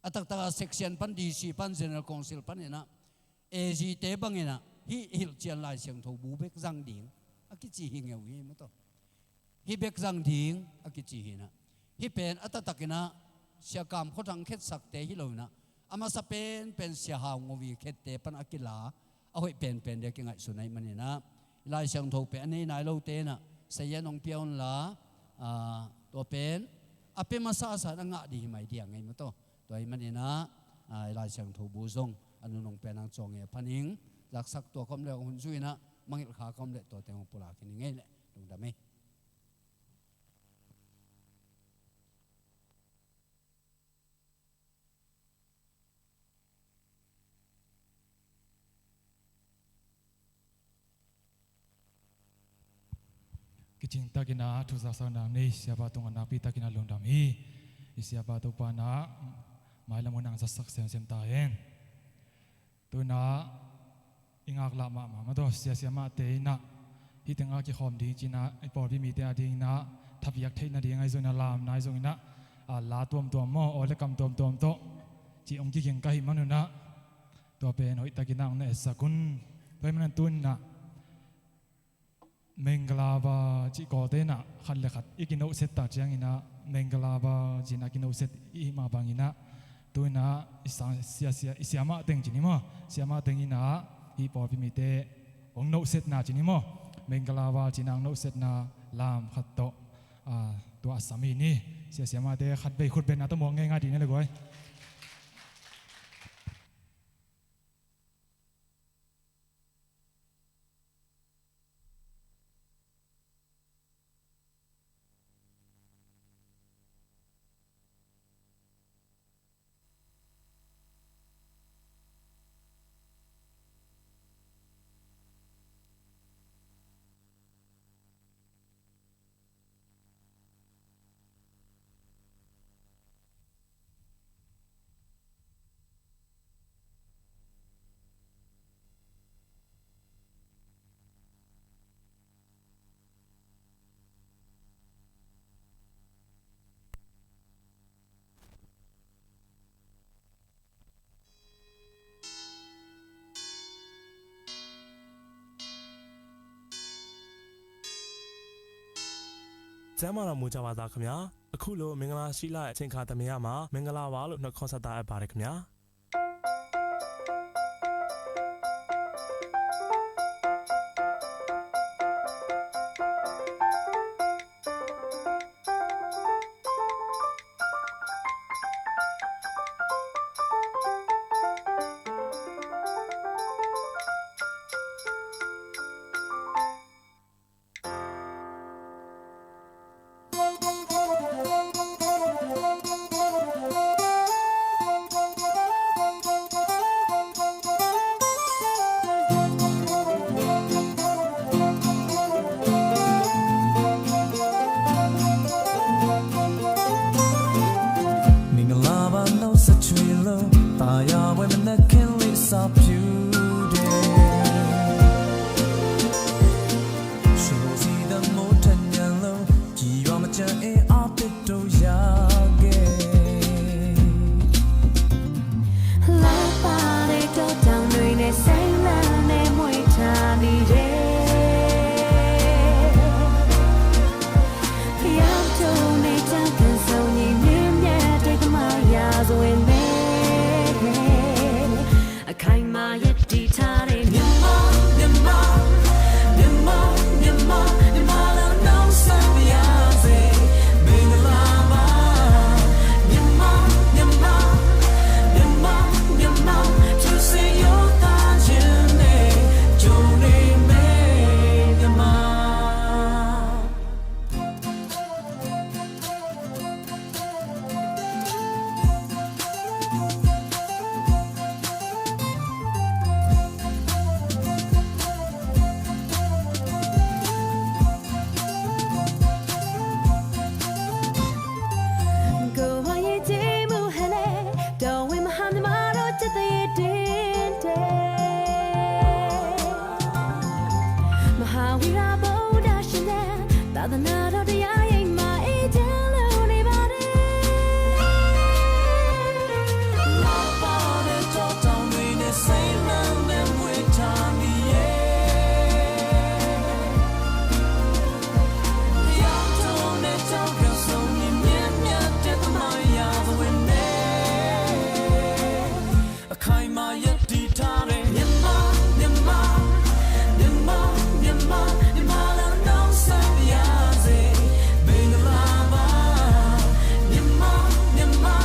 a taktak ah section pan, D C pan, General Council pan in ah A G te bangin ah hih hilhcian Lai Siangtho bu bek zang ding a kici hi ngeu hi maw tawh. Hih bek zang ding a kici hi in ah, hih pen a taktak in ah Sia Kam Khua Thang khetsakte hi lo in ah, a masa penpen Sia Hau Ngo Wi khette pan a kila a hoih penpen ding a kingaihsun ahih manin ah, Lai Siangtho pen a nei nai lote in ah sazian hong pia un la, ah, tua pen a pia masasa in a ngah ding hi mai ding ei maw tawh. Tua ahih manin ah, ah, Lai Siangtho bu zong a nunung pen hong cawng hi a pha ning. Zaksak tuak om leh, hun zui-in ah mangngilh khak om leh, tuate hong pulak hi ning ei leh. Lungdam ei. Kicing takin ah thu zaksakna nei Siapa tungah nakpi takin ah lungdam hi. I Siapa Topa in ah mailam hun hong zatsak semsem ta hen. Tu-in ah i ngaklah mahmah maw tawh, sia siamahte in ah hih tengah kikhawm ding ci-in ah, i pawlpi mite adingin ah thapiak theih nading ahi zongin ah, lamna ahi zongin ah, a, la tuamtuam maw, aw le kam tuamtuam tawh cih hong kikhing ka hih manun ah, tua pen hoih takin ah hong na etsak un. Tua ahih manin tu-in ah Mengalaba cih Kawlte in ah khat le khat i kinohset tak ciangin ah, Mengalaba ci-in ah kinohset i hih mah bangin ah, tu-in ah i sa-, sia, sia, i siamah teng ci ni maw, siamah teng in ah hih pawlpi mite hong nohsetna ci ni maw, Mengalaba ci-in ah hong nohsetna lam khat tawh, ah, tua a sam hi ni. Sia siamahte khat vei khut bengna tawh muak ngeingai dih ni le guai. ကျမ်းမာတော်မူကြပါသားခင်ဗျာ။ အခုလိုမင်္ဂလာရှိလအချိန်ခါတမယမှာမင်္ဂလာပါလို့နှုတ်ခွန်းဆက်သအပ်ပါတယ်ခင်ဗျာ။ မင်္ဂလာပါနှုတ်ဆက်ချီလို့တာယာဝဲမနက်ခင်းလေးစာပြူတယ်။ ရှိလို့စီတမိုးထက်ညံလို့ကြည်ရွာမကျန်အင်းအသစ်တို့ရခဲ့။ လှပတဲ့တောတောင်တွေနဲ့စိမ်းလန်းတဲ့မြွေထါတွေရဲ့ ဖျောက်ထုတ်နဲ့တန်ခံဆုံးညီမြင့်မြတ်တဲ့ကမရာဇဝင်နဲ့ အခိုင်အမာရပ်တည်ထားတဲ့မြန်မာမြန်မာမြန်မာမြန်မာမြန်မာမြန်မာလမ်းနောက်ဆက်ပြရစေမင်္ဂလာပါမြန်မာမြန်မာမြန်မာမြန်မာသူစင်ရောသားခြင်းနဲ့ဂျိုနေမင်းမြန်မာ ကိုယ်ဝါရေးကြီးမှုဟန်နဲ့တော်ဝင်မဟာမြမတို့ချစ်သူရေးတင်တဲ့ မဟာဝီရဗုဒ္ဓရှင်ရဲ့သာသနာတော်တရားရိပ်မှာအေးချမ်းလို့နေပါတယ်။ အခိုင်အမာရပ်တည်ထားတဲ့မြန်မာမြန်မာမြန်မာမြန်မာမြန်မာလမ်းနောက်ဆက်ပြရစေမင်္ဂလာပါမြန်မာမြန်မာ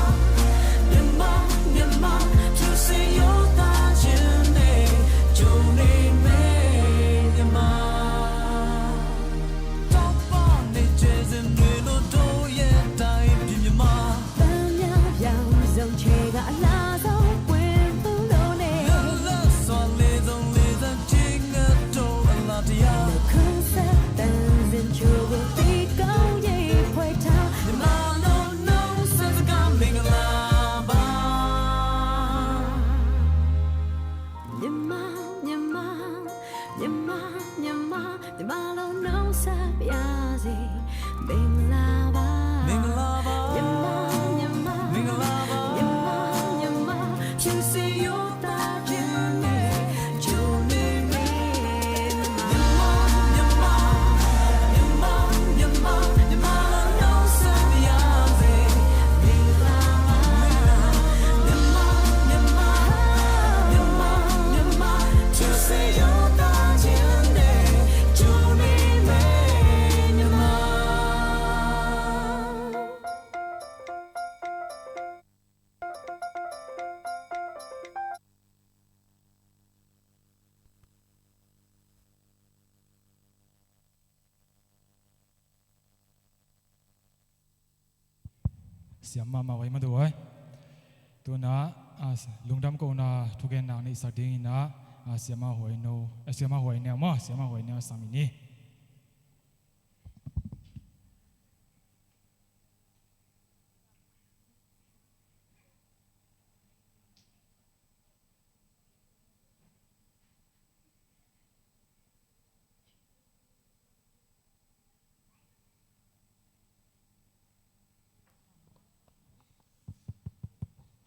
မြန်မာမြန်မာသူစင်ရောသားခြင်းနဲ့ဂျိုနေမင်းမြန်မာ တောက်ပနေခြေစင်တွေလို့တို့ရဲ့တိုင်းပြည်မြန်မာ ပန်းများပြောင်စုံချေကအလားဆုံးပွင့်သူလို့နဲ့လွတ်လပ်စွာလေးစုံလေးစုံချင်းငတ်တို့အလားတရားခွန်ဆက်တန်စင်ချိုကိုတီကောင်းရေးဖွဲ့ထားမြန်မာလုံးလုံးစစကားမင်္ဂလာပါမြန်မာမြန်မာမြန်မာမြန်မာမြန်မာလုံးလုံးစပြရစေမင်္ဂလာပါမင်္ဂလာပါမြန်မာမြန်မာမင်္ဂလာပါမြန်မာမြန်မာဖြူစင်ရိုးသားခြင်းနဲ့ဂျိုနေမင်းမြန်မာမြန်မာမြန်မာမြန်မာမြန်မာလုံးလုံးစပြရစေမင်္ဂလာပါမြန်မာမြန်မာမြန်မာမြန်မာဖြူစင်ရိုးသားခြင်းနဲ့ ဆရာမမဝဲမတူဝဲတူနာအာလုံဒမ်ကိုနာထုကဲနာနီစဒင်းနာအာဆရာမဟိုင်နီဆရာမဟိုင်နီမဆရာမဟိုင်နီဆာမီနီ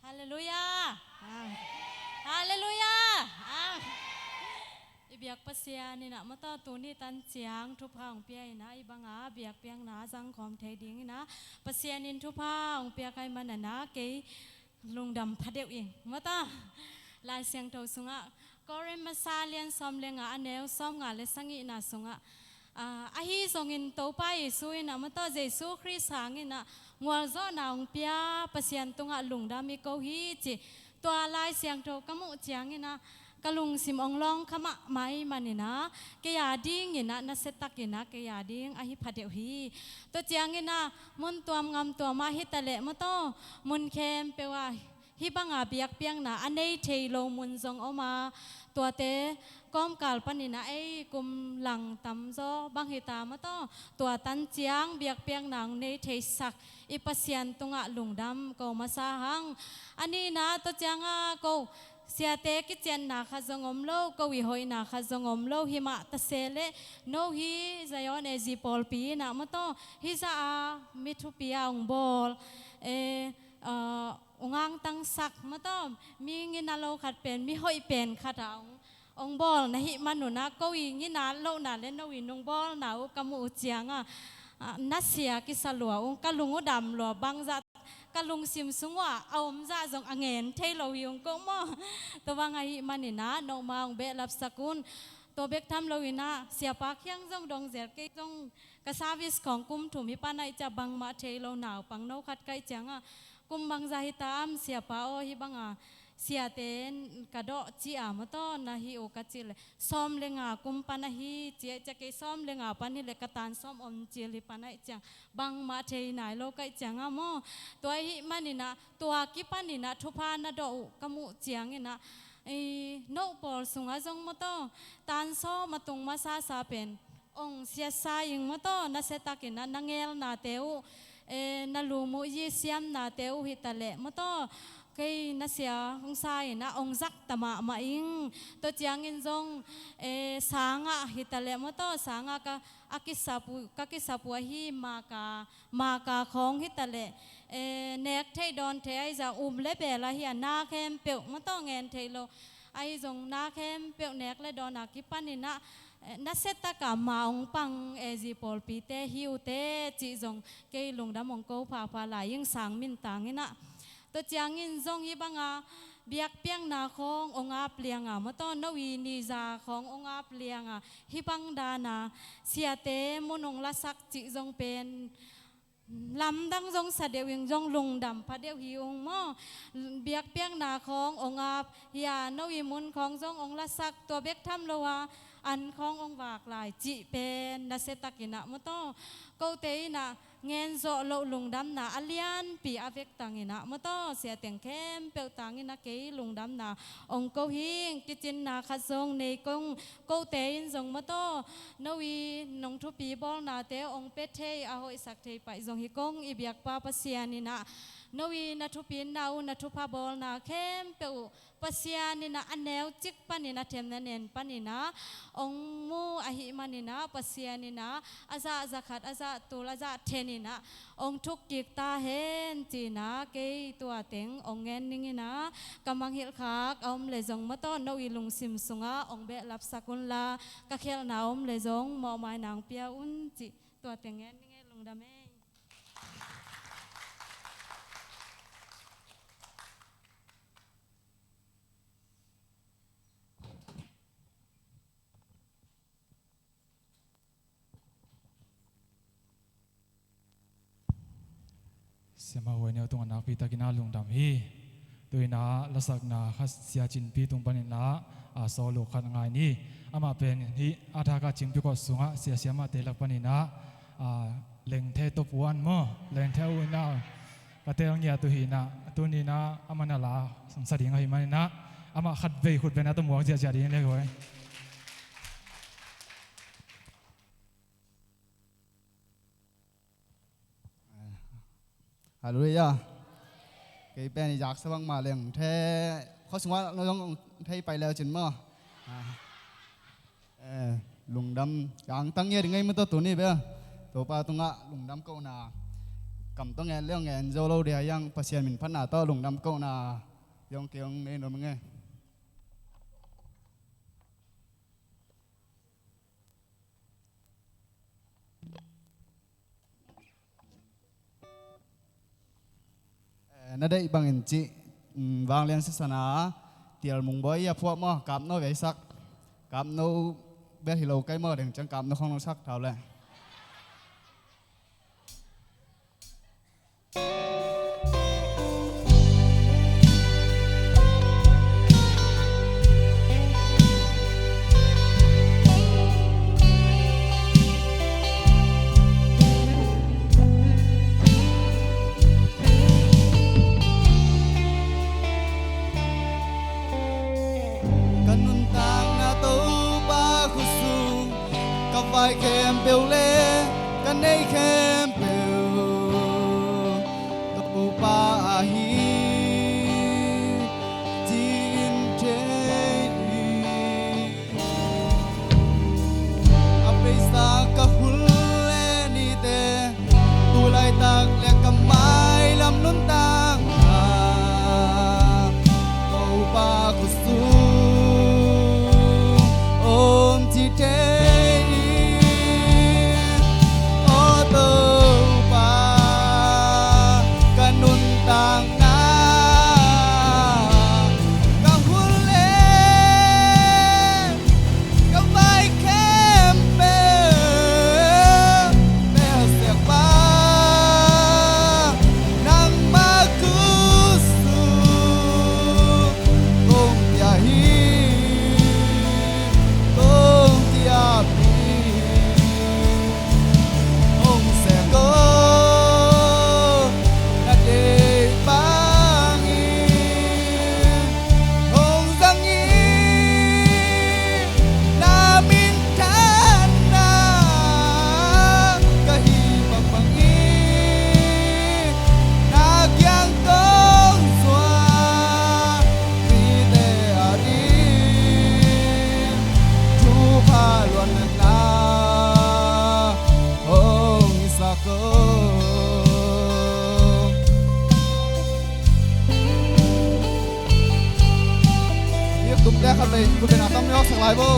Hallelujah. Hallelujah. Biak Pasian in ah mataw tuni tan ciang thupha hong pia in ah, hih banga biakpiakna zangkhawm thei ding in ah Pasian in thupha hong piak ahih manin ah kei lungdam phadeuh ing mataw. Lai Siangtho sungah Korin masa lian sawm le nga a neu sawmnga le sagihna sungah, ah, ahi zongin Topa Jesu in ah mataw Jesu Khrist hangin ah ngualzawhna hong pia Pasian tungah lungdam i ko hi ci. Tua Lai Siangtho ka muh ciangin ah ka lungsim hong lawng kha mahmah ahih manin ah kei a dingin ah nasiatakin ah kei a ding ahi phadeuh hi. Tua ciangin ah mun tuam gam tuam ah hi taleh mataw mun khempeuh ah hih banga biakpiakna a nei thei lo mun zong om a, tuate kawmkal panin ah ei kum lang tamzaw bang hi ta mataw tua tan ciang biakpiakna hong nei theisak i Pasian tungah lungdam ko masa hang. A nihna tua ciangah ko siate kicianna khat zong om lo, ko i hoihna khat zong om lo, himah ta se leh no hi Zion A G pawlpi in ah mataw hih zah a mi thupi a hong bawl, eh, ah, hong angtangsak mataw mi ngina lo khat pen mi hoih pen khat a hong hong bawl na hih manun ah ko i ngina lohna le no i nung bawlna uh ka muh uh ciangah, ah, nasia kisa lua ung, ka lung uh dam lua bangzah ka lungsim sung uh ah a om zah zong a ngen thei lo hi ung ko maw. Tua bang ahih manin ah nohma hong behlapsak un. Tua bek tham loin ah siapa kiang zong dong zel kei zong ka service khawng kum thum hi pan ahih ciah bangmah thei lo naupang no khat ka hih ciangah kum bangzah hi ta am siapa aw hih banga siate ka dawh ci a mataw na hi uh ka cih leh sawm le nga kum pan ahi ci ahih ciah kei sawm le nga pan hi leh ka tan sawm om cil hi pan ahih ciang bangmah thei nai lo ka hih ciangah maw. Tua ahih manin ah tua kipanin ah thupha na dawh uh ka muh ciangin ah i no pawl sungah zong mataw tan sawm a tung masasa pen ong siatsa ing mataw nasiatakin ah na ngelnate uh, eh, na lum uh i siamnate uh hi taleh mataw kei nasia hong sa in ah ong zak ta mahmah ing. Tua ciangin zong, eh, sangah hi taleh mataw sangah ka a kisap uh, ka kisap uh ahi maka, maka khawng hi taleh, eh, nek theih dawn theih ahi zah um le bel ahi a na khempeuh mataw ngen theih lo ahi zong na khempeuh nek le dawn a kipanin ah, eh, nasiataka ma hong pang A G pawlpite hi uh teh cih zong kei lungdam hong ko phapha lai ing sang mintangin ah. Tua ciangin zong hih banga biakpiakna khawng hong ap lianga mataw no i niza khawng hong ap lianga hih bang dana siate mun hong lasak cih zong pen lamdang zong sa deuh ing zong lungdam pha deuh hi ung maw. Biakpiakna khawng hong ap hi a no i mun khawng zong hong lasak tua bek tham lo a an khawng hong vak lai cih pen nasiatakin ah mataw kote in ah ngen zawh loh lungdamna a lianpi a vek tangin ah mataw siateng khempeuh tangin ah kei lungdamna hong ko hing. Kicinna khat zong nei kong kote in zong mataw no i nong thupi bawlnate hong pia thei a hoihsak thei paih zong hi kong i biakpa Pasian in ah no i na thupinna uh na thupha bawlna khempeuh uh Pasian in ah a neu cik panin a themna nen panin ah hong mu ahih manin ah Pasian in ah a zah zakhat a zah tul a zah then in ah hong thuk kik ta hen ci-in ah kei tua teng hong ngen ning in ah ka mangngilh khak a om leh zong mataw no i lungsim sungah hong behlapsak unla ka khialhna a om leh zong mawhmaina hong pia un cih tua teng ngen ning e. Lungdam e. Siamah Huai Neu tungah nakpi takin a lungdam hi. Tu-in ah lasakna khat Sia Cin Pi tung panin ah, a, solo khat ngai ni. Amah pen hih a thak a Cin Pi Kawt sungah sia siamahte lak panin ah, a, lengthe top one maw, lengthe uh in ah ka tel ngiat uh hi in ah, tuni in ah amah na la sangsa ding ahih manin ah amah khatvei khut beng a tawh muak ziahziah ding le koi. Halleluiah. Kei pen i zaksa bangmah leng the khuasungah no zong thei pai leu cin maw. Eh, lungdam kang tang ngiat i ngei mataw tuni bel Topa tungah lungdam kohna kam tawh ngen leng ngen zo lo dia hiang Pasian min phatna tawh lungdam kohna hiang kei hong nei nuam i ngei. Na deih bangin cih, um, vanglian sisan a, tial mungbawi a phuah maw, kapno veisak. Kapno bel hi lo kei maw, deng ciang kapno khong lo sak tau le. Ka nuntakna Topa khutsung, ka vai khempeuh le ka neih khempeuh Topa ahi, ci-in thei hi. A peisa ka hul le nite, tu laitak le ka mailam nuntakna Topa khutsung om ci thei hi. Aw Topa, ka nuntakna, ka hul le ka vai khempeuh, Pasian pa, nangmah khutsung kong pia hi, kong pia hi. Hong sek o, na deih bangin hong zang in, na minthanna ka hih bangbang in, na kiang kong zuan mite ading thupha luanna hong hisak o. Biaktumte khat vei, khut beng a tam ni awk sak lai bo.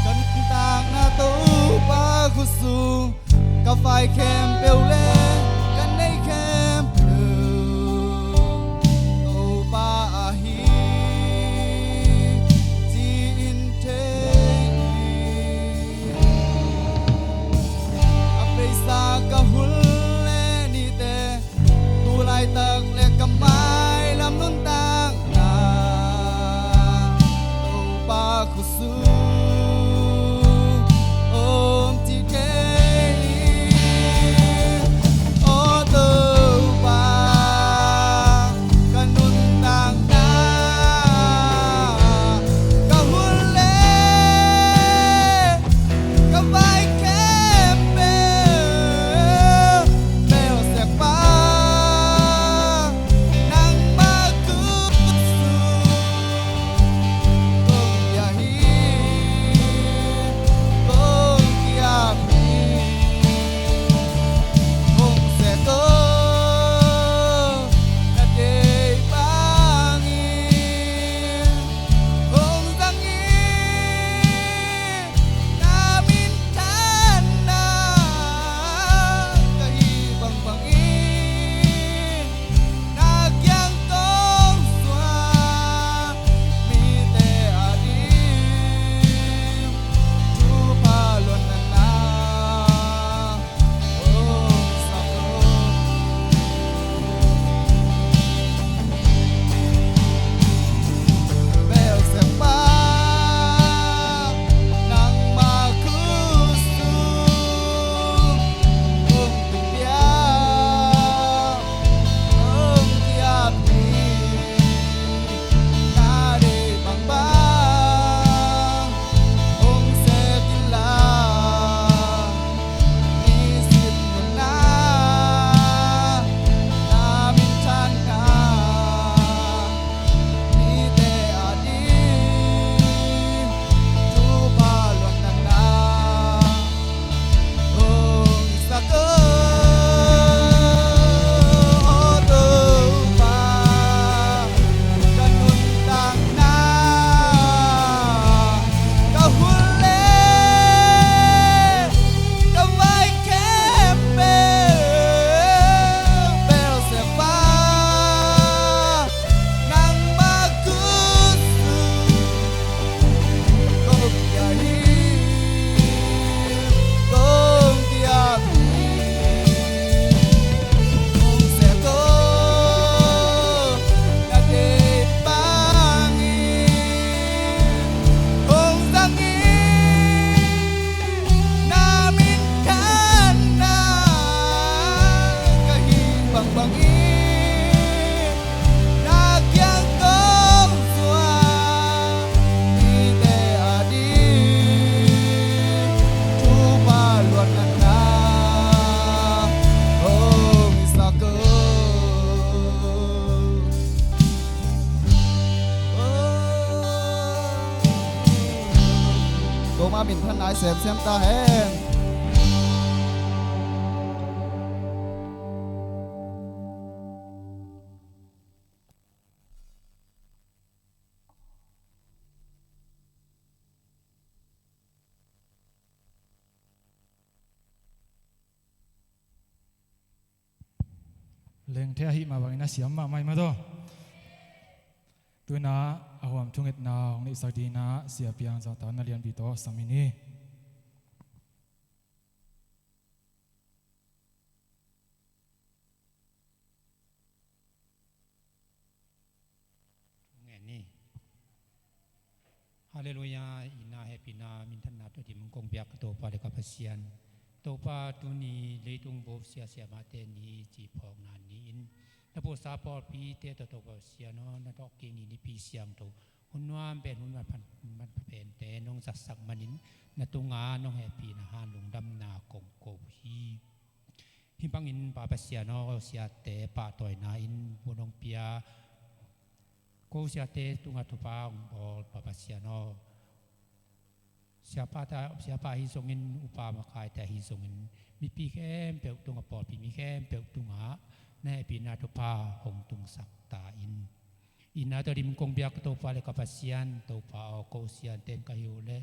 Ka nuntakna Topa khutsung, ka vai khempeuh le ka neih khempeuh Topa ahi, ci-in thei hi. A peisa ka hul le nite, tu laitak le ka mailam nuntakna Topa khutsung om ci thei hi. Ai semsem ta hen. Lengthei ahih mah bangin a siam mahmah hi mah tawh. Tu-in ah a huam thungetna hong neihsak dingin ah Sia Piang zahtakna lianpi tawh sam in hi. Ngen ni. Halleluiah, itna hehpihna minthanna tawh dim kong biak ka Topa le ka Pasian. Topa, tuni leitung bo sia siamahte ni, cihphawkna ni-in na puhsa pawlpite tawh Topa Pasian aw, na dawhkik ni nipi siangtho hun nuam pen hun manpha, manpha pente nong zatsak manin na tungah nong hehpihna han lungdamna kong ko hi. Hih bangin Pa Pasian aw, siate pahtawina in mun hong pia, ko siate tungah thupha hong bawl Pa Pasian aw, siapa ta, siapa ahi zongin, upa makaite ahi zongin, mipi khempeuh tungah, pawlpi mi khempeuh tungah na hehpihna thupha hong tungsak ta in. Itna tawh dim kong biak ka Topa le ka Pasian, Topa aw, ko siaten ka hi uh leh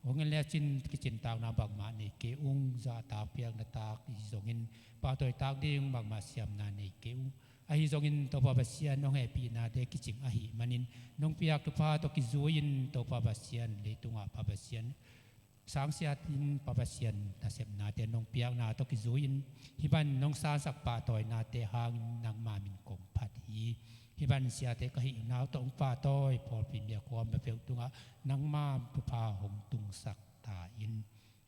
hong en le cin, kicintakna bangmah nei kei ung, zahtak piakna tak hi zongin, pahtawi tak ding bangmah siamna nei kei ung. Ahi zongin Topa Pasian, nong hehpihnate kicing ahih manin, nong piak thupha tawh kizui-in Topa Pasian, leitungah Pa Pasian, sangsiat in Pa Pasian, nasepnate nong piakna tawh kizui-in, hih bang nong sansak pahtawinate hangin nangma min kong phat hi. Hih bang siate ka hihna uh tawh hong pahtawi pawlpi mi a kuama peuh tungah nangma thupha hong tungsak ta in.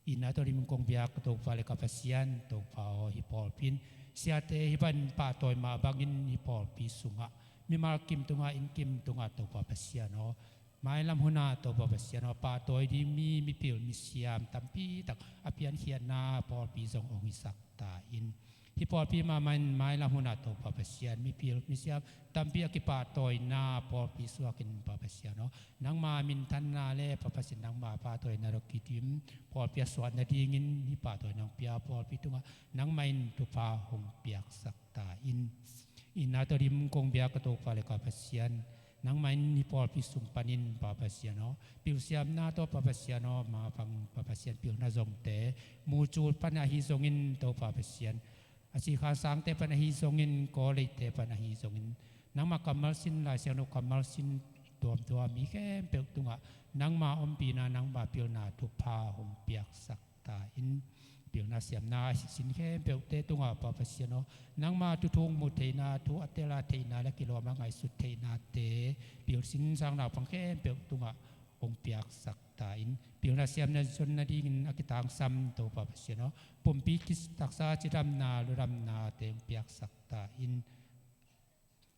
Itna tawh dim kong biak ka Topa le ka Pasian, Topa aw, hih pawlpi in siate hih bang pahtawi mah bangin hih pawlpi sungah, mimal kim tungah, inn kim tungah Topa Pasian aw, mailam hunah Topa Pasian aw, pahtawi ding mi, mipil misiam tampi tak a piankhiatna pawlpi zong hong hisak ta in. Hih pawlpi mahmah in mailam hunah Topa Pasian, mipil misiam tampi a kipahtawina pawlpi suakin Pa Pasian aw, nangma minthanna le Pa Pasian nangma pahtawina tawh kidim pawlpi a suah nadingin hih pahtawina hong pia pawlpi tungah nangmah in thupha hong piaksak ta in. Itna tawh dim kong biak ka Topa le ka Pasian, nangmah in hih pawlpi sung panin Pa Pasian aw, pilsiamna tawh Pa Pasian aw, mapang Pa Pasian pilna zongte, mucul pan ahi zongin Topa Pasian, a sikhan sangte pan ahi zongin, kawleite pan ahi zongin, nangma kammal sin, Lai Siangtho kammal sin tuamtuam mi khempeuh tungah nangma ompihna, nangma pilna thupha hong piaksak ta in. Pilna siamna a sin khempeuhte tungah Pa Pasian aw, nangma thuthung muh theihna, thu a tel a theihna le kilawm a ngaihsut theihnate, pilsin sang naupang khempeuh tungah hong piaksak ta in. Pilna siamna zon nadingin a kitangsam Topa Pasian aw, pumpi taksa cidamna ludamnate hong piaksak ta in.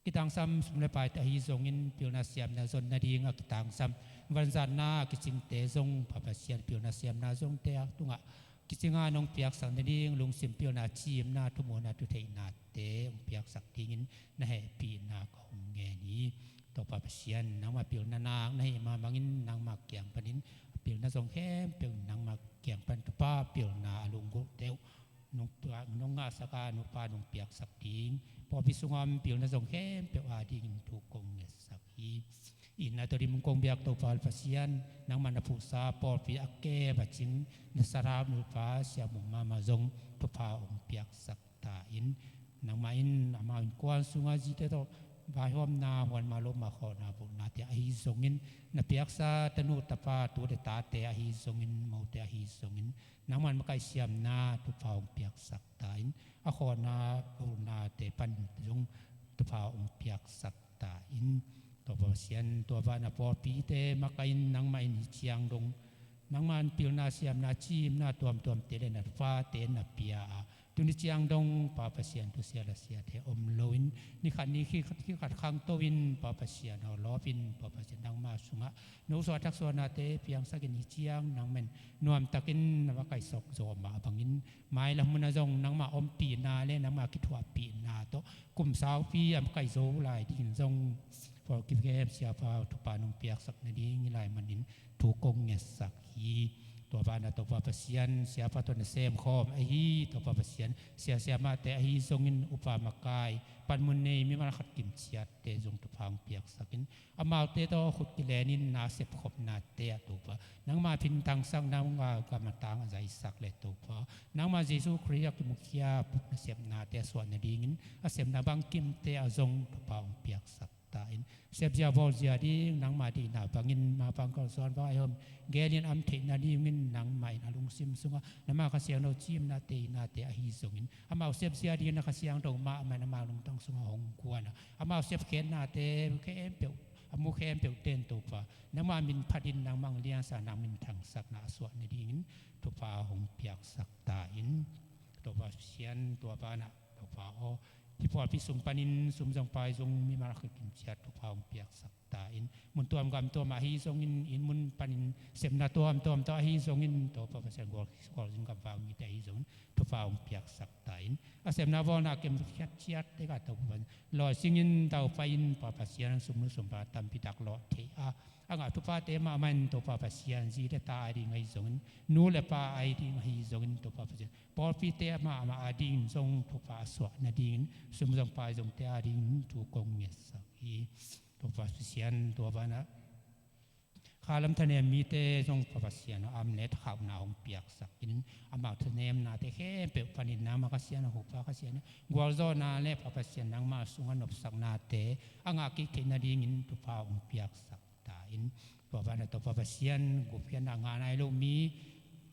Kitangsam sum le paite ahi zongin, pilna siamna zon nading a kitangsam vanzatna a kicingte zong Pa Pasian, pilna siamna zonte a tungah kicinga nong piaksak nading, lungsim pilna, cimna, thumuhna, thutheihnate hong piaksak dingin na hehpihna ka hong ngen hi. Topa Pasian, nangma pilna nak na hih mah bangin nangma kiang panin a pilna zong khempeuh nangma kiang pan thupha pilna a lunggulhte uh nong tuak, nong ngahsak a, nupa nong piaksak ding, pawlpi sungah om pilna zong khempeuh adingin thu kong ngetsak hi. Itna tawh dim kong biak Topa Pasian, nangmah na phuhsa pawlpi a kem a cing na sathau nupa Sia Mung mahmah zong thupha hong piaksak ta in. Nangmah in amau innkuan sungah zite tawh vaihawmna, huan mah lawm mah khawhna, bawlnate ahi zongin, na piaksa tanu tapa, tute tate ahi zongin, mote ahi zongin, nangmah in makaih siamna thupha hong piaksak ta in. A khawhna, a ulnate pan zong thupha hong piaksak ta in. Topa Pasian, tua bana pawlpite makaih in, nangmah in hih ciang dong, nangmah in pilna siamna cimna tuamtuamte le na thuphate na pia a, tuni ciang dong Pa Pasian, thusia lasiate om loin, ni khat ni khat, khat khangto in Pa Pasian aw, lawpin Pa Pasian nangma sungah nosuah thaksuahnate piangsakin, hih ciang nangmah in nuamtakin na makaihsak zawh mah bangin, mailam hunah zong nangma ompihna le nangma kithuahpihna tawh kum saupi a makaih zo lai dingin zong pawlpi kem siapa thupha nong piaksak nading hi lai manin thu kong ngetsak hi. Tua banah Topa Pasian, siapa tawh na semkhawm ahi Topa Pasian, sia siamahte ahi zongin upa makai, panmun nei mimal khat kimciatte zong thupha hong piaksak in. Amaute tawh khut kilenin na sepkhopnate ah Topa, nangma phinthangsak, nangma gam a tang a zaisak le Topa, nangma Jesu Khrih a kimukhia nasepnate a suah nadingin a sepna bangkimte ah zong thupha hong piaksak ta in. Sepzia bawlzia ding nangma deihna bangin mapang kalsuan vai hom gelin am theih nadingin nangmah in a lungsim sungah nangma Kha Siangtho cimnate, ihnate ahi zongin, amau sepzia dingin a Kha Siangtho mahmah in amau lungtang sungah hong guan a, amau sepkhiatnate khempeuh, a mu khempeuhte in Topa, nangma min phatin nangmah liansa, nang min thangsakna a suah nadingin thupha hong piaksak ta in. Topa Pasian, tua banah Topa aw, hih pawlpi sung panin sum zong pai zong mimal khat kimciat thupha hong piaksak ta in. Mun tuam gam tuam ahi zongin, inn mun panin sepna tuamtuam tawh ahi zongin, Topa Pasian, gual, gualzin gam vang mite ahi zongin thupha hong piaksak ta in. A sepna bawlna kimciat ciat tekah Topa Pasian, lawi singin daupai in Topa Pasian, sumnu sumpa tampi tak lawh thei a, a ngah thuphate mahmah in Topa Pasian, zi le ta a ding ahi zongin, nu le pa a ding ahi zongin Topa Pasian, pawlpite mahmah a dingin zong thupha a suah nadingin sum zong pai zongte a dingin thu kong ngetsak hi. Topa Pasian, tua banah khalam thanem mite zong Topa Pasian aw, am le thakhauhna hong piaksak in, amau thanemnate khempeuh panin nangma Kha Siangtho, Topa Kha Siangtho gualzawhna le Topa Pasian nangma sungah nopsaknate a ngah kik theih nadingin thupha hong piaksak ta in. Tua banah Topa Pasian, gupkhiatna ngah nai lo mi,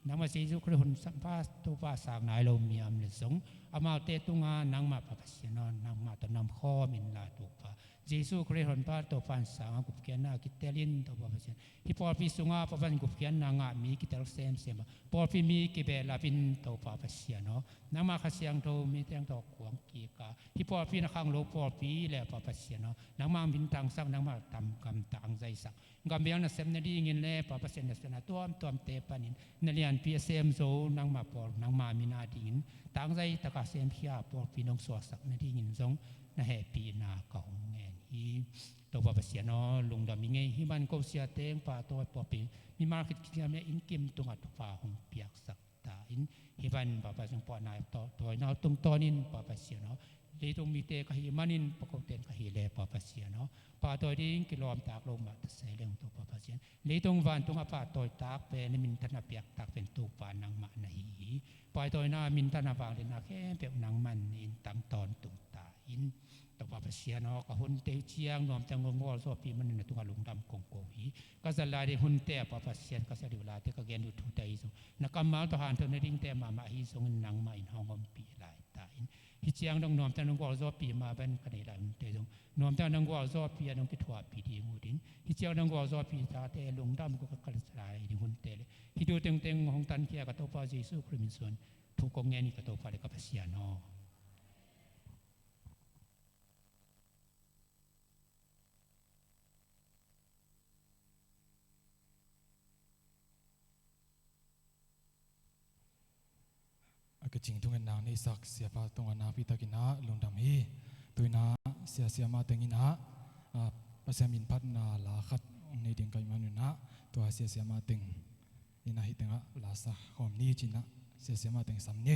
nangma Jesu Khrih hun sampa Topa sak nai lo mi a om leh zong, amaute tungah nangmah Topa Pasian aw, nangmah tawh namkhawm inla Topa, Jesu Khrih honpa Topa in sang a gupkhiatna kitel in Topa Pasian, hih pawlpi sungah Topa Pasian gupkhiatna ngah mi kitel semsem a, pawlpi mi kibehlap in Topa Pasian aw, nangmah Kha Siangtho mite tawh kuang kik a, hih pawlpi na khang lo pawlpi le Topa Pasian aw, nangmah min thangsak, nangmah gam tang zaisak, gam biang nasep nadingin le Topa Pasian, nasepna tuamtuamte panin na lianpi a sem zo nangmah pawl, nangmah min a dingin tangzai taka semkhia pawlpi nong suahsak nadingin zong na hehpihna ka hong ngen hi. Topa Pasian aw, lungdam ing ei. Hih man ko sia teng pahtawi pawlpi mimal khit kiam le innkim tungah thupha hong piaksak ta in. Hih bang Topa Pasian, pawlna tawh tawina tungtawnin Topa Pasian aw, leitung mite ka hih manin, pawlkote in ka hih leh Topa Pasian aw, pahtawi ding kilawmtak lo mah ta se leng Topa Pasian, leitung vantung a pahtawitak pen, na minthanna piaktak pen Topa nangmah na hi hi. Pahtawina, minthanna, vangliatna khempeuh nangmah in tang tawntung ta in. Topa Pasian aw, ka hunte uh ciang nuamtang hong gualzawhpih manin na tungah lungdam kong ko hi. Ka zat lai ding hunte ah Topa Pasian, ka zat ding uh laite, ka gen ding uh thute ahi zong, na kammal tawh hanthawn nadingte mahmah ahi zongin nangmah in hong ompih lai ta in. Hih ciang dong nuamtang hong gualzawhpih mah bang ka neih lai hunte zong nuamtang hong gualzawhpih a, hong kithuahpih ding uh ding. Hih ciang dong gualzawhpih tate lungdam ko ka zat lai ding hunte le hih thu tengteng hong tankhia ka Topa Jesu Khrih min suang thu kong ngen hi ka Topa le ka Pasian aw. A kicing thungetna neihsak siapa tungah nakpi takin ah lungdam hi. Tu-in ah sia siamah teng in ah, ah, Pasian min phatna la khat nei ding ka hih manin ah, tua sia siamah teng in ah hih tengah la sa khawm ni ci-in ah sia siamah teng sam ni.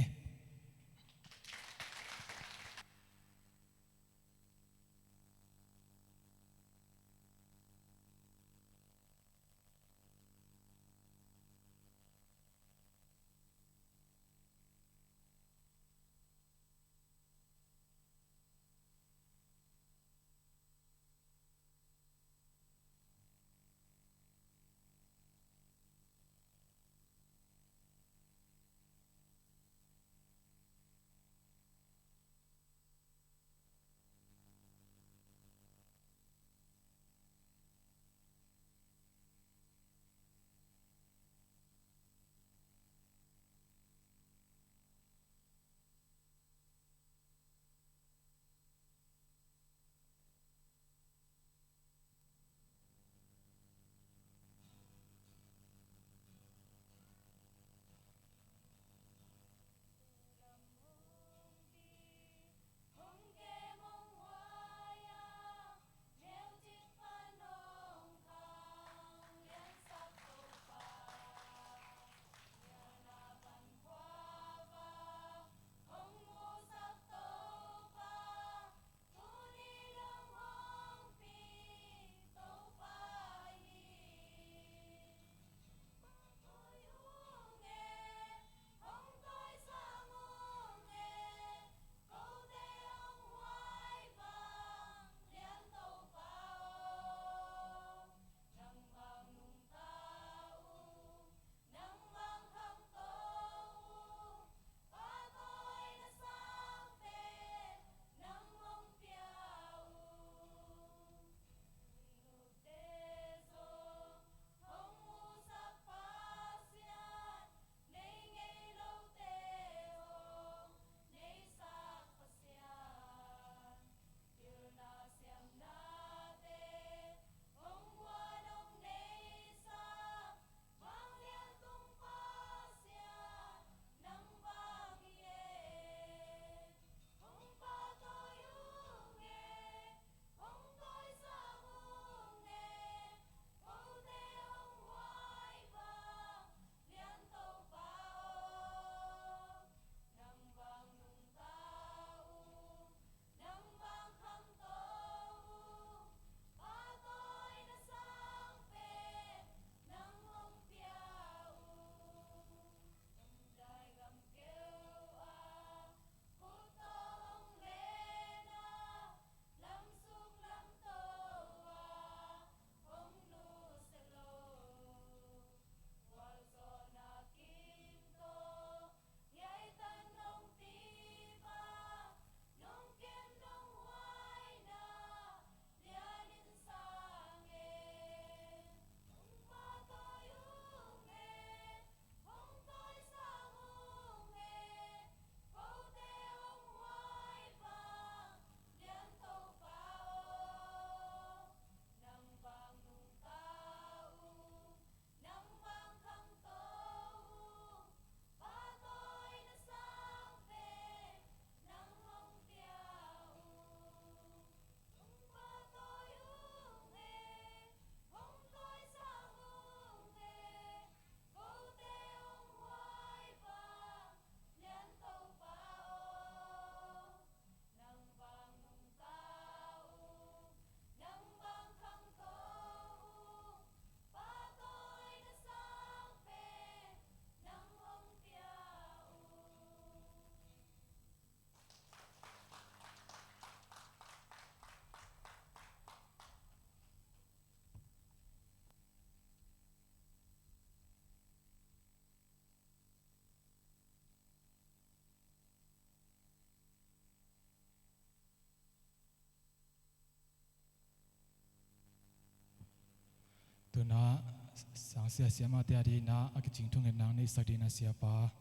Na, sangsia siamahte a dingin a kicing thungetna nei sak dingin a siapa,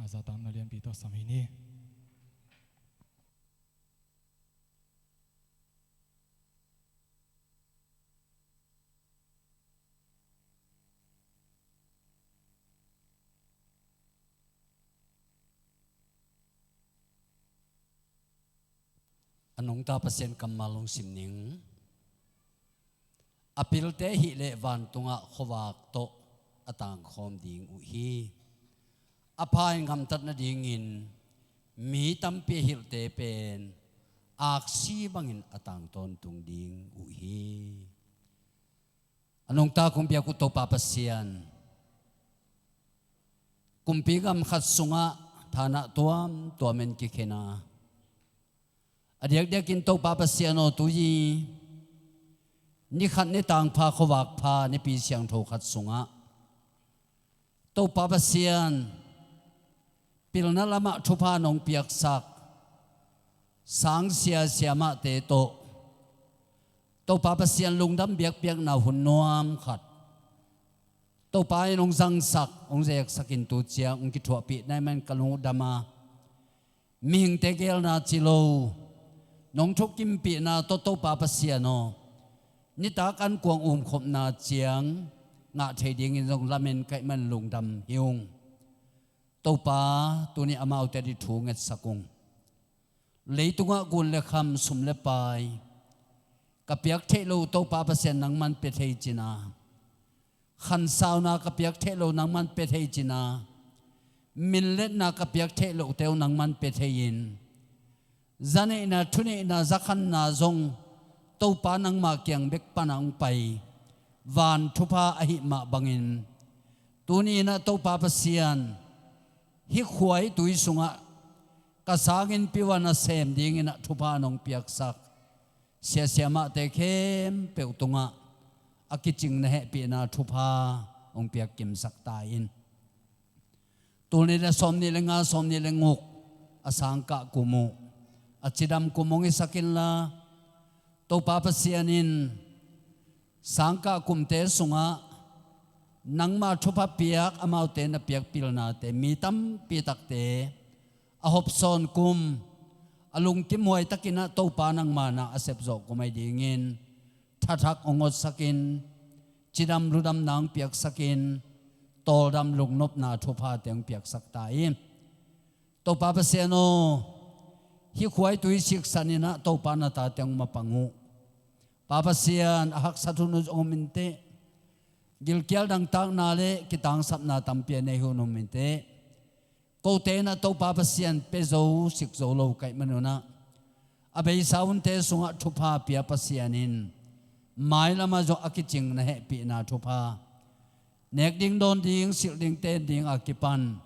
a, zahtakna lianpi tawh sam hi ni. A nungta Pasian kammal hong sim ning. A pilte hih leh vantungah khuavak tawh a tangkhawm ding uh hi. A pha in gamtat nadingin mi tampi a hilhte pen aksi bangin a tang tawntung ding uh hi. A nungta kong biak uh Topa Pasian, kumpi gam khat sungah thanah tuamtuam in kikhen a, a diakdiakin Topa Pasian aw, tu-in ni khat ni tangpha khuavak pha nipi siangtho khat sungah Topa Pasian pilna lamah thupha nong piaksak sangsia siamahte tawh Topa Pasian lungdam biakpiakna hun nuam khat Topa in hong zangsak, hong zeksakin tu ciang hong kithuahpih na hih manin ka lung uh dam a, mihingte geelna ci lo, nong thukimpihna tawh Topa Pasian aw, nitak an kuang umkhopna ciang ngah thei dingin zong lamen ka hih man lungdam hi ung. Topa, tuni amaute ading thu ngetsak ung. Leitungah gun le kham, sum le pai ka piak theih loh Topa Pasian nangman pia thei cihna, khansauna ka piak theih loh nangman pia thei cihna, minletna ka piak theih lohte uh nangman pia thei-in, zaneihna, thuneihna, zakhanna zong Topa nangma kiang bek pana hong pai van thupha ahih mah bangin, tuni-in ah Topa Pasian, hih khuai tui sungah ka sangin piuan a sem dingin ah thupha nong piaksak sia siamahte khempeuh tungah a kicing na hehpihna thupha hong piak kimsak ta in. Tul nih le sawmnih le nga, sawmnih le guk a sangkah kum uh a cidam kum hong hisak inla, Topa Pasian in sangkah kumte sungah nangma thupha piak, amaute na piak pilnate, mi tampi takte a hopsawn kum, a lungkim huai takin ah Topa nangma na a sepzawh kum ahi dingin thathak hong otsakin, cidam ludamna hong piaksakin, tawldam lungnopna thuphate hong piaksak ta in. Topa Pasian aw, hih khuai tui siksan in ah Topa na tate hong mapang uh. Pa Pasian, a haksat hun uh zong om inteh, gilkial dangtakna le kitangsapna tampi a nei hun om inteh, kote in ah Topa Pasian pia zo, sik zo lo ka hih manun ah, a beisa hunte sungah thupha pia Pasian in, mailamah zong a kicing na hehpihna thupha, nek ding, dawn ding, silh ding, ten ding a kipan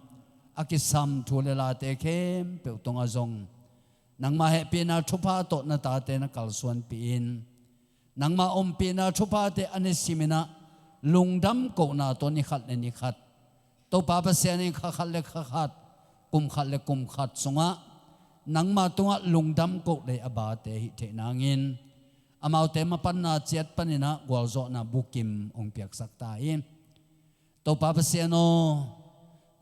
a kisam thu le late khempeuh tungah zong nangma hehpihna thupha tawh na tate na kalsuanpih in, nangma ompihna thuphate a nisim in ah lungdam kohna tawh ni khat le ni khat, Topa Pasian in kha khat le kha khat, kum khat le kum khat sungah nangma tungah lungdam koh lei a bate hih theih nangin, amaute mapanna ciat panin ah gualzawhna bukim hong piaksak ta in. Topa Pasian aw,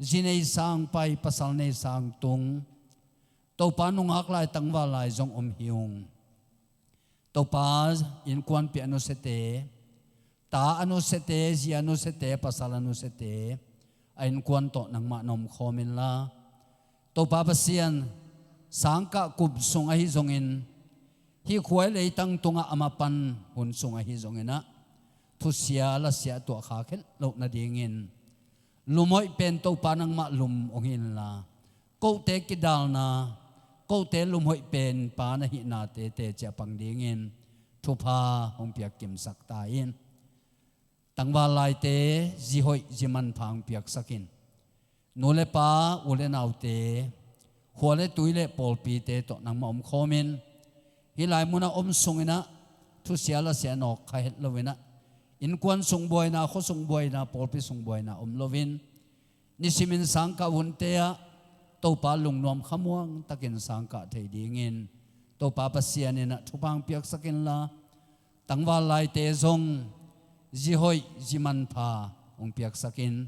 zi nei sang pai, pasal nei sang tung, Topa nungak lai, tangval lai zong om hi ung. Topa, innkuanpih a nusiate, ta a nusiate, zi a nusiate, pasal a nusiate, a innkuan tawh nangmah na omkhawm inla, Topa Pasian, sangkah kum sung ahi zongin, hih khuai leitang tungah a mapan hun sung ahi zongin ah, thusia lasia a tuahkhak het loh nadingin, lum hoih pen Topa nangmah lum hong hi inla, kote kidalna, kote lum hoih pen pa na hihnate teci a pang dingin thupha hong piak kimsak ta in. Tangval laite zi hoih zi manpha hong piaksak in. Nu le pa, u le naute, khua le tui le pawlpite tawh nangmah omkhawm in. Hih lai munah om sungin ah thusia lasia nawk kha het loin ah, innkuan sung buaina, khua sung buaina, pawlpi sung buaina om loin, nisimin sangkah hunte ah Topa lungnuam khamuang takin sangkah thei dingin Topa Pasian in ah thupha hong piaksak inla, tangval laite zong zi hoih, zi manpha hong piaksakin,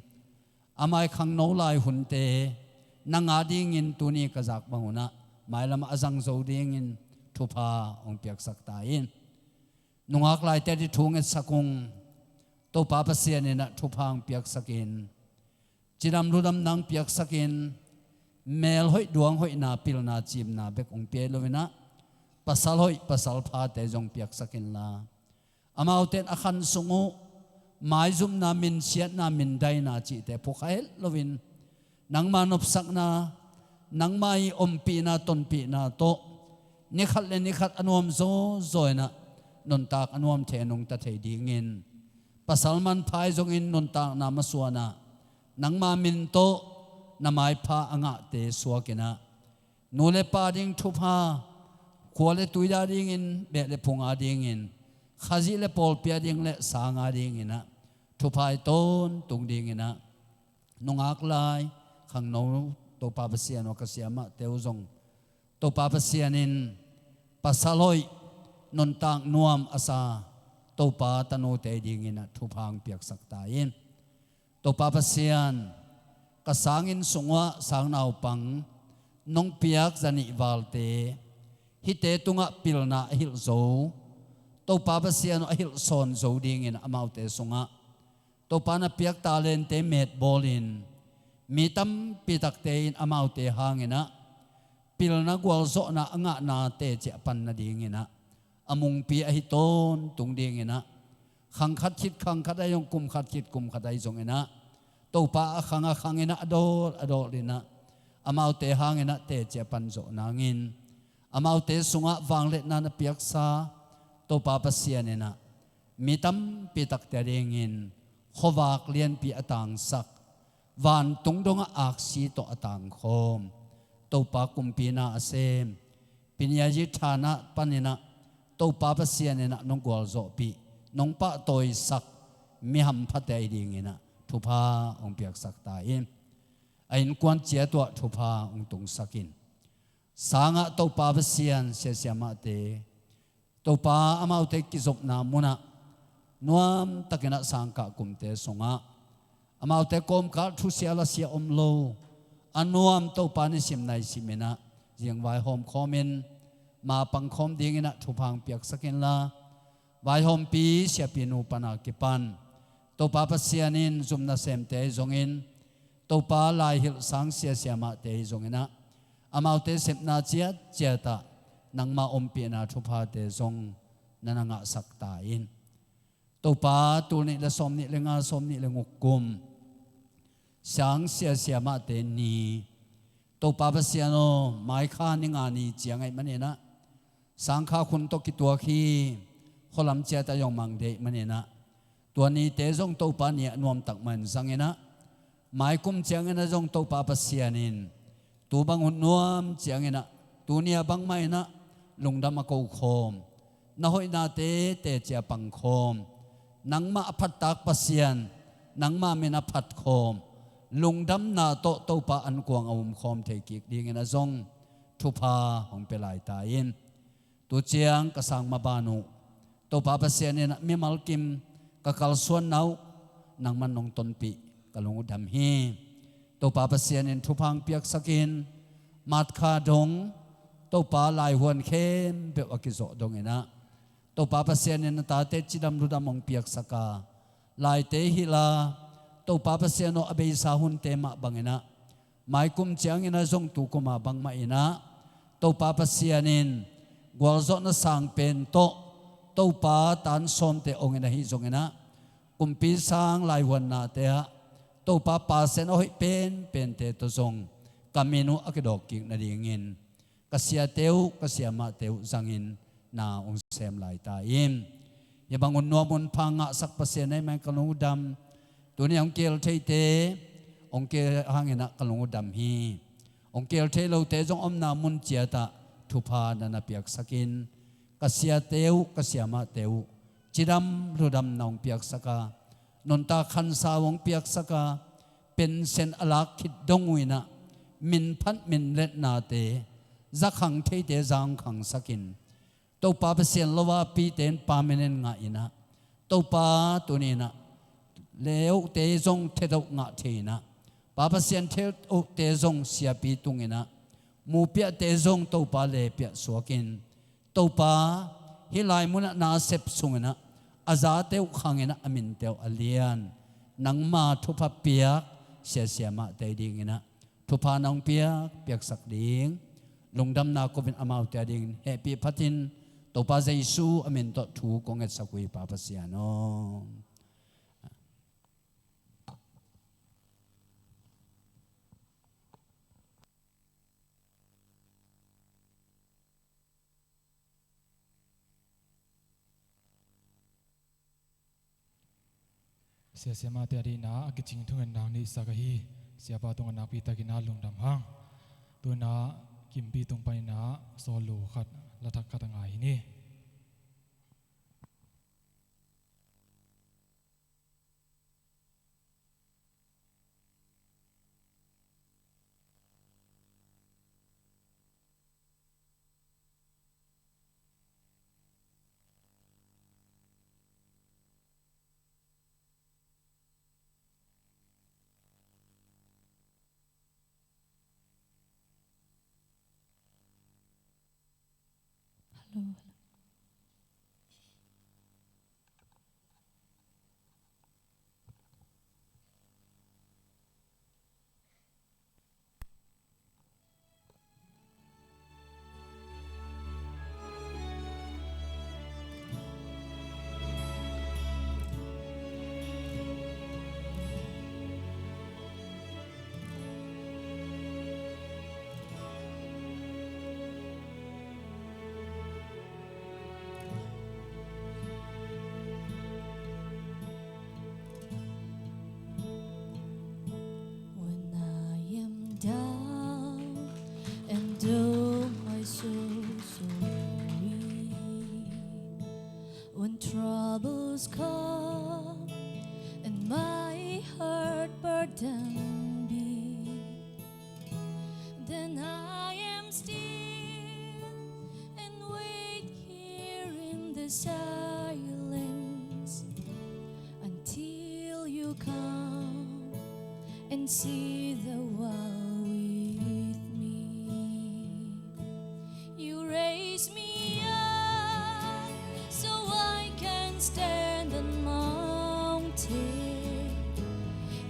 a mai khangno lai hunte nang a dingin tuni ka zak bang unah mailamah a zang zo dingin thupha hong piaksak ta in. Nungak laite a di thu ngetsak ung. Topa Pasian inah thupha hong piaksakin, cidam ludam nang piaksakin, mel hoih duang hoihna pilna cimna bek hong pia lo inah, pasal hoih pasal phate zong piaksakin la, amaute in a khan sung uh maizumna, minsiatna, mindaina cihte phukha het loin, nangma nopsakna, nangma i ompihna tonpihna tawh nikhat le nikhat a nuam zawzaw inah nuntak a nuam thei, a nungta thei dingin, pasal manpha i zongin nuntakna masuanah nangma min tawh na maipha a ngahte suak inah, nu le pa ding thupha, khua le tui a dingin, beh le phung a dingin, Khazih le pawlpi a ding le sang a dinginah thupha i tawntung dinginah, nungak lai khangno, Topa Pasian aw, ka siamahte uh zong Topa Pasian in pasal hoih, nuntak nuam a sa Topa tanute dinginah thupha hong piaksak ta in. Topa Pasian, ka sanginn sungah sangnaupang nong piak zanih valte, hihte tungah pilna a hilh zo, Topa Pasian aw, a hilh sawn zo dingin amaute sungah Topa na piak talente metbawlin, mi tampi takte in amaute hanginah pilna gualzawhna a ngahna teci a pan nadinginah a mungpi ahi tawntung dinginah, khang khat khit khang khat ahi zong, kum khat khit kum khat ahi zonginah, Topa a khang a khanginah, a dawl a dawlinah, amaute hanginah teci a pan zawh nangin, amaute sungah vangliatna na piaksa Topa Pasian inah mi tampi takte a dingin khuavak lianpi a tangsak, vantung dongah aksi tawh a tangkhawm, Topa kumpi na a sem, Piniayi thanah paninah Topa Pasian inah nong gualzawhpih, nong pahtawisak mi hamphate ahi dinginah thupha hong piaksak ta in. A innkuan ciat uah thupha hong tungsak in. Sangah Topa Pasian, sia siamahte, Topa amaute kizopna munah nuamtakinah sangkah kumte sungah amaute kawmkal thusia lasia om lo, a nuam Topa nisim naisim inah zingvai hawmkhawmin, ma pangkhawm dinginah thupha hong piaksak inla, vaihawmpi siapi nu pana kipan Topa Pasian in zum nasemte ahi zongin, Topa laihilh sang sia siamahte ahi zonginah, amaute sepna ciatciatah nangma ompihna thuphate zong na na ngahsak ta in. Topa, tul nih le sawm nih le nga, sawm nih le guk kum, sang sia siamahte ni, Topa Pasian aw, maikha ni nga ni ciang ahih maninah, sangkha khun tawh kituak hi, khualam ciatah zong mang dei ahih maninah, tua nite zong Topa ni a nuamtak mah in zanginah, maikum cianginah zong Topa Pasian in tu bang hun nuam cianginah, tuni a bangmah inah lungdam a kokhawm, na hoihnate teci a pangkhawm, nangmah a phattak Pasian, nangmah min a phatkhawm, lungdamna tawh Topa ankuang a umkhawm thei kik dinginah zong thupha hong pia lai ta in. Tu ciang ka sang maban uh, Topa Pasian inah mimal kim ka kalsuanna uh nangman nong tonpih ka lung uh dam hi. Topa Pasian in thupha hong piaksakin, matkha dong, Topa laihuan khempeuh a kizawh donginah, Topa Pasian in na tate cidam ludam hong piaksaka, laite hilh a, Topa Pasian aw, a beisa hunte mah banginah, maikum cianginah zong tu kuma bangmah inah, Topa Pasian in gualzawhna sang pen tawh Topa tan sawmte ongin ahi zonginah, kumpi sang laihuannate ah Topa Pasian a hoih penpente tawh zong ka min uh a kidawk kik nadingin, ka siate uh, ka siamahte uh zangin na hong sem lai ta in. Hih bang hun nuam hun pha ngahsak Pasian ahih manin ka lung uh dam. Tuni hong keel theite, hong keel hanginah ka lung uh dam hi. Hong keel thei lote zong omna mun ciatah thupha na na piaksakin, ka siate uh, ka siamahte uh cidam ludam na hong piaksaka, nuntak khansa hong piaksaka, pensen a lak khit dong uh inah, minphat minletnate, zakhang theite za hong khangsakin, Topa Pasian lo a pite in permanent ngah inah, Topa, tuni-in ah, le-ohte zong thedoh ngah thei-in ah, Pa Pasian, thedohte zong siapi tung-in ah, mupiahte zong Topa lepiah suakin, Topa, hih lai munah nasep sungin ah, a zate uh khangin ah, a minte uh a lian, nangma thupha piak siasia mahte dingin ah, thupha nong piak, piaksak ding, lungdamna ko-in amaute a dingin hehpih phatin, Topa Jesu a min tawh thu kong ngetsak uh hi, Pa Pasian aw. Siasia mahte a dingin ah a kicing thungen nang neihsak ahi Siapa tungah nakpi takin ah lungdam hang. Tu-in ah Kimpi tung panin ah solo khat, la thak khat a ngai hi ni. Hello, hello. When I am down and oh my soul so weak, when troubles come and my heart burdened be, then I am still and wait here in the silence until you come and see the world with me. You raise me up so I can stand on mountain.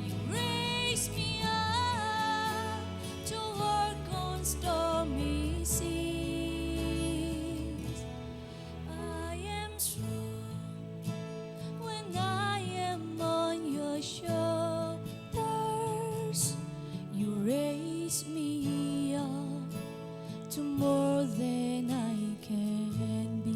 You raise me up to walk on stormy seas. I am strong when I am on your shoulders. You raise me up to more than I can be.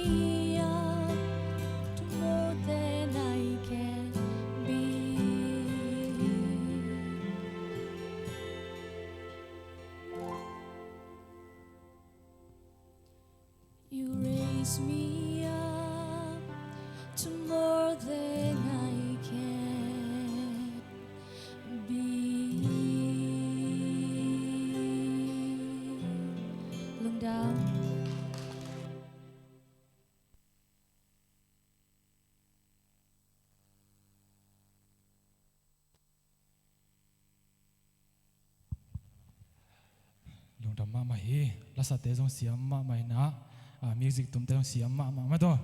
me up to more than I can be. You raise me up to more than I can be. Lungdam. Lungdam mahmah hi. Lasate zong siam mahmah hi na, ah, music tumte zong siam mahmah mah tawh.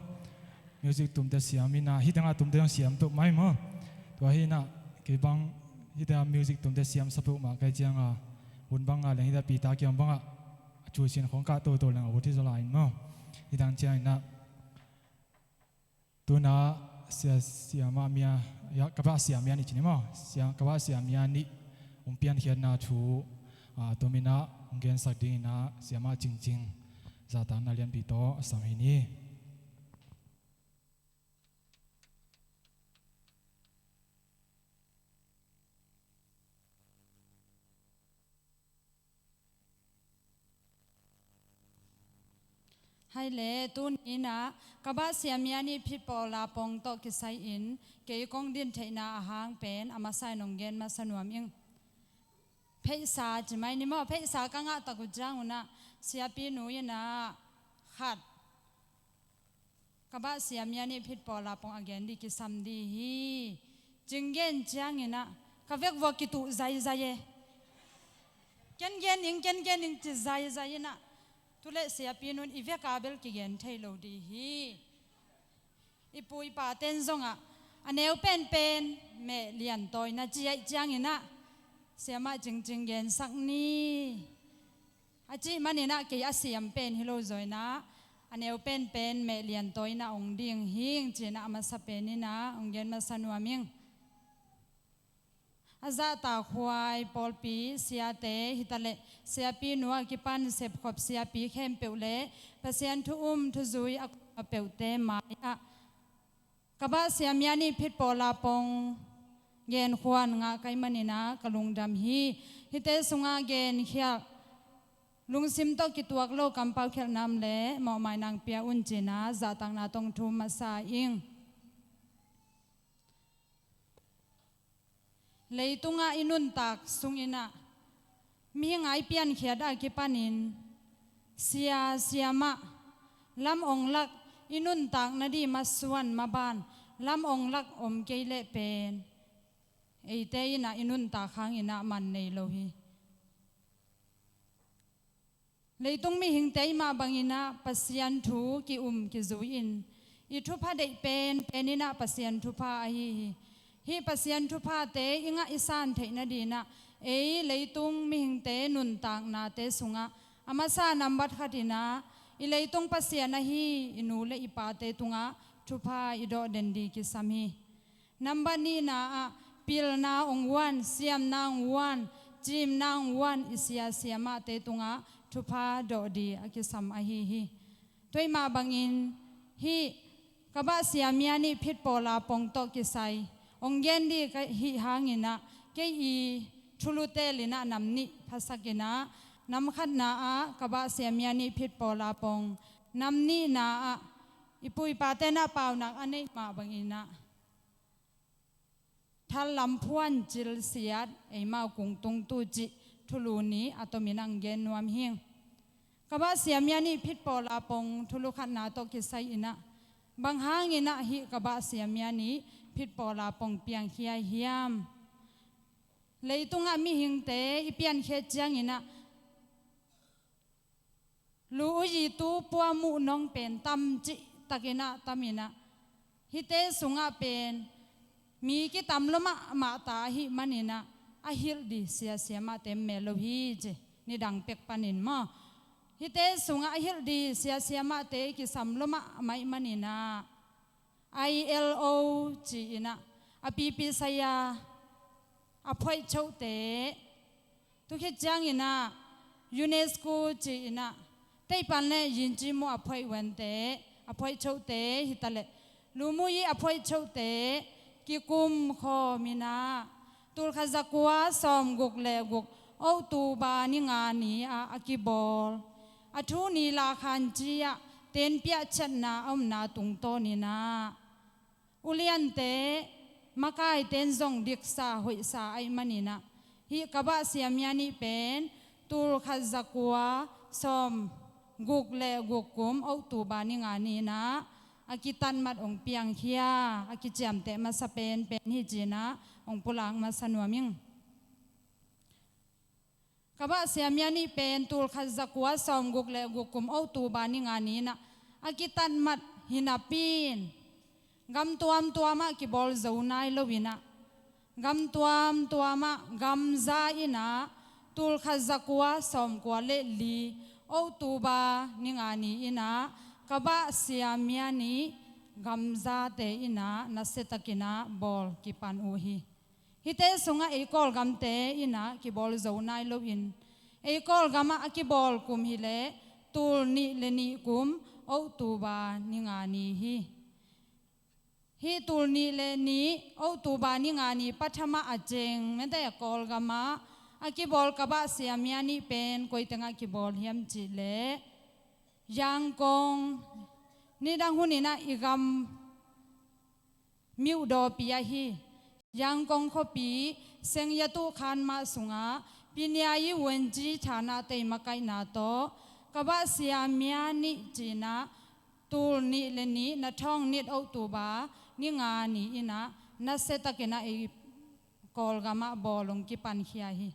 Music tumte siam hi na, hih tengah tumte zong siam tuh mai maw. Tua hi na, kei bang hih tengah music tumte siam sa peuhmah kei ciangah, hun bangah leng hih tengah Peter kiang bangah a cu sin khong kah toto leng a ut hi zaw lai in maw. Hih teng ciangin ah, tuna sia, siamah mia, ya, ka bah siamia nih cini maw. Sia, ka bah siamia nih hong piankhiatna thu, ah, tuminah hong gensak dinginah siamah Cingcing zahtakna lianpi tawh a sam hi ni. Hai le, tuni inah ka bah siamia nih phitpawl a pong tawh kisai-in kei kong din theihna a hang pen a masa in hong gen masa nuam ing. Pheisa ci mai ni maw, pheisa ka ngah tak uh ciang unah siapi nu inah khat ka bah siamia nih phitpawl a pong a gen dih kisam dih hi. Cing gen cianginah ka vekvua kituh zaizai e. Ken gen ing, ken gen ing ci zaizai inah, tu le siapi nun i vek a bel kigen thei lo dih hi. I pu i pa ten zongah a neu penpen meh lian tawi na ci aih cianginah siamah Cingcing gensak ni. A cih maninah kei a siam pen hi lo zaw inah a neu penpen meh lian tawi inah hong ding hing cinah a masa pen inah hong gen masa nuam ing. A zahtakhuai pawlpi siate hitaleh siapi nu a kipan sepkhop siapi khempeuh le Pasian thu um thuzui a kuama peuhte mai-ah ka bah siamia nih phitpawl a pong genkhuan ngah ka hih maninah ka lungdam hi. Hihte sungah genkhialh lungsim tawh kituak lo kampau khialh nam le mawhmai nang pia un cinah zahtakna tawh hong thum masa ing. Leitungah i nuntak sunginah mihing a i piankhiat a kipanin sia siamah lam ong lak, i nuntak nadih masuan maban lam ong lak om kei leh pen eite inah i nuntak hanginah man nei lo hi. Leitung mihingte i mah banginah Pasian thu ki-um kizui-in i thupha deih penpen inah Pasian thupha ahi hi. Hih Pasian thuphate i ngah i san theih nadinah ei leitung mihingte nuntaknate sungah a masa nambat khatinah i leitung Pasian ahi i nu le i pate tungah thupha i dawh den dih kisam hi. Nambat nihna ah pilna ong uan, siamna ong uan, cimna ong uan i sia siamahte tungah thupha dawh dih a kisam ahi hi. Tua ih mah bangin hih ka bah siamia nih phitpawl a pong tawh kisai ong gen dih ka hih hanginah kei i thulu telinah nam nih phasakinah nam khatna ah ka bah siamia nih phitpawl a pong, nam nihna ah i pu i pate na paunak a neih mah banginah Thallam phuan cil siat eimau kungtung tu cih thulu ni a tomin ang gen nuam hing. Ka bah siamia nih phitpawl a pong thulu khatna tawh kisai inah bang hanginah hih ka bah siamia nih phitpawl a pong piangkhia hiam? Leitungah mihingte i piankhiat cianginah lu uyi tu pua muh nong pen tam cih takinah taminah hihte sungah pen mi kitam lua mahmah ta ahih maninah a hilh dih sia siamahte mel lo hi ci. Nidang pek panin maw, hihte sungah a hilh dih sia siamahte kisam lua mahmah ih maninah I L O ci-inah a pipi saya a phoih chohte, tu khit cianginah UNESCO ci-inah teipan le yinci muh a phoih uante, a phoihchohte hitaleh, lumui a phoihchohte kikum khawm inah, tulkhat zakua sawmguk le guk October ni nga ni-ah a kibawl a thu ni lakhan ci-ah tenpiah chatna a omna tungtawn inah, uliante, makaiten zong diksa hoihsa ahih maninah, hih ka bah siamia nih pen tulkhat zakua sawmguk le guk kum October ni nga ni-inah a kitatmat hong piangkhia, a kiciamteh masa penpen hi cinah hong pulak masa nuam ing. Ka bah siamia nih pen tulkhat zakua sawmguk le guk kum October ni nga ni-inah a kitatmat hi napi-in, gam tuamtuamah kibawl zo nai loinah, gam tuamtuamah gamza inah, tulkhat zakua sawmkua le li October ni nga ni-inah ka bah siamia nih gamzate inah nasiatakinah bawl kipan uh hi. Hihte sungah ei Kawlgamte inah kibawl zo nai loin, ei Kawlgamah a kibawl kum hileh tul nih le nih kum October ni nga ni hi. Hih tul nih le nih October ni nga ni pathama a ceng mete Kawlgamah a kibawl ka bah siamia nih pen koi tengah kibawl hiam cihleh, Yangon, nidang huninah i gam Myo dawpi ahi Yangon khuapi Seng Yat U khanmah sungah Pyingyai Wenji thana tei makaihna tawh ka bah siamia nih cinah tul nih le nih na thawng nit October ni nga ni-inah nasiatakinah ei Kawlgamah bawl hong kipankhia hi.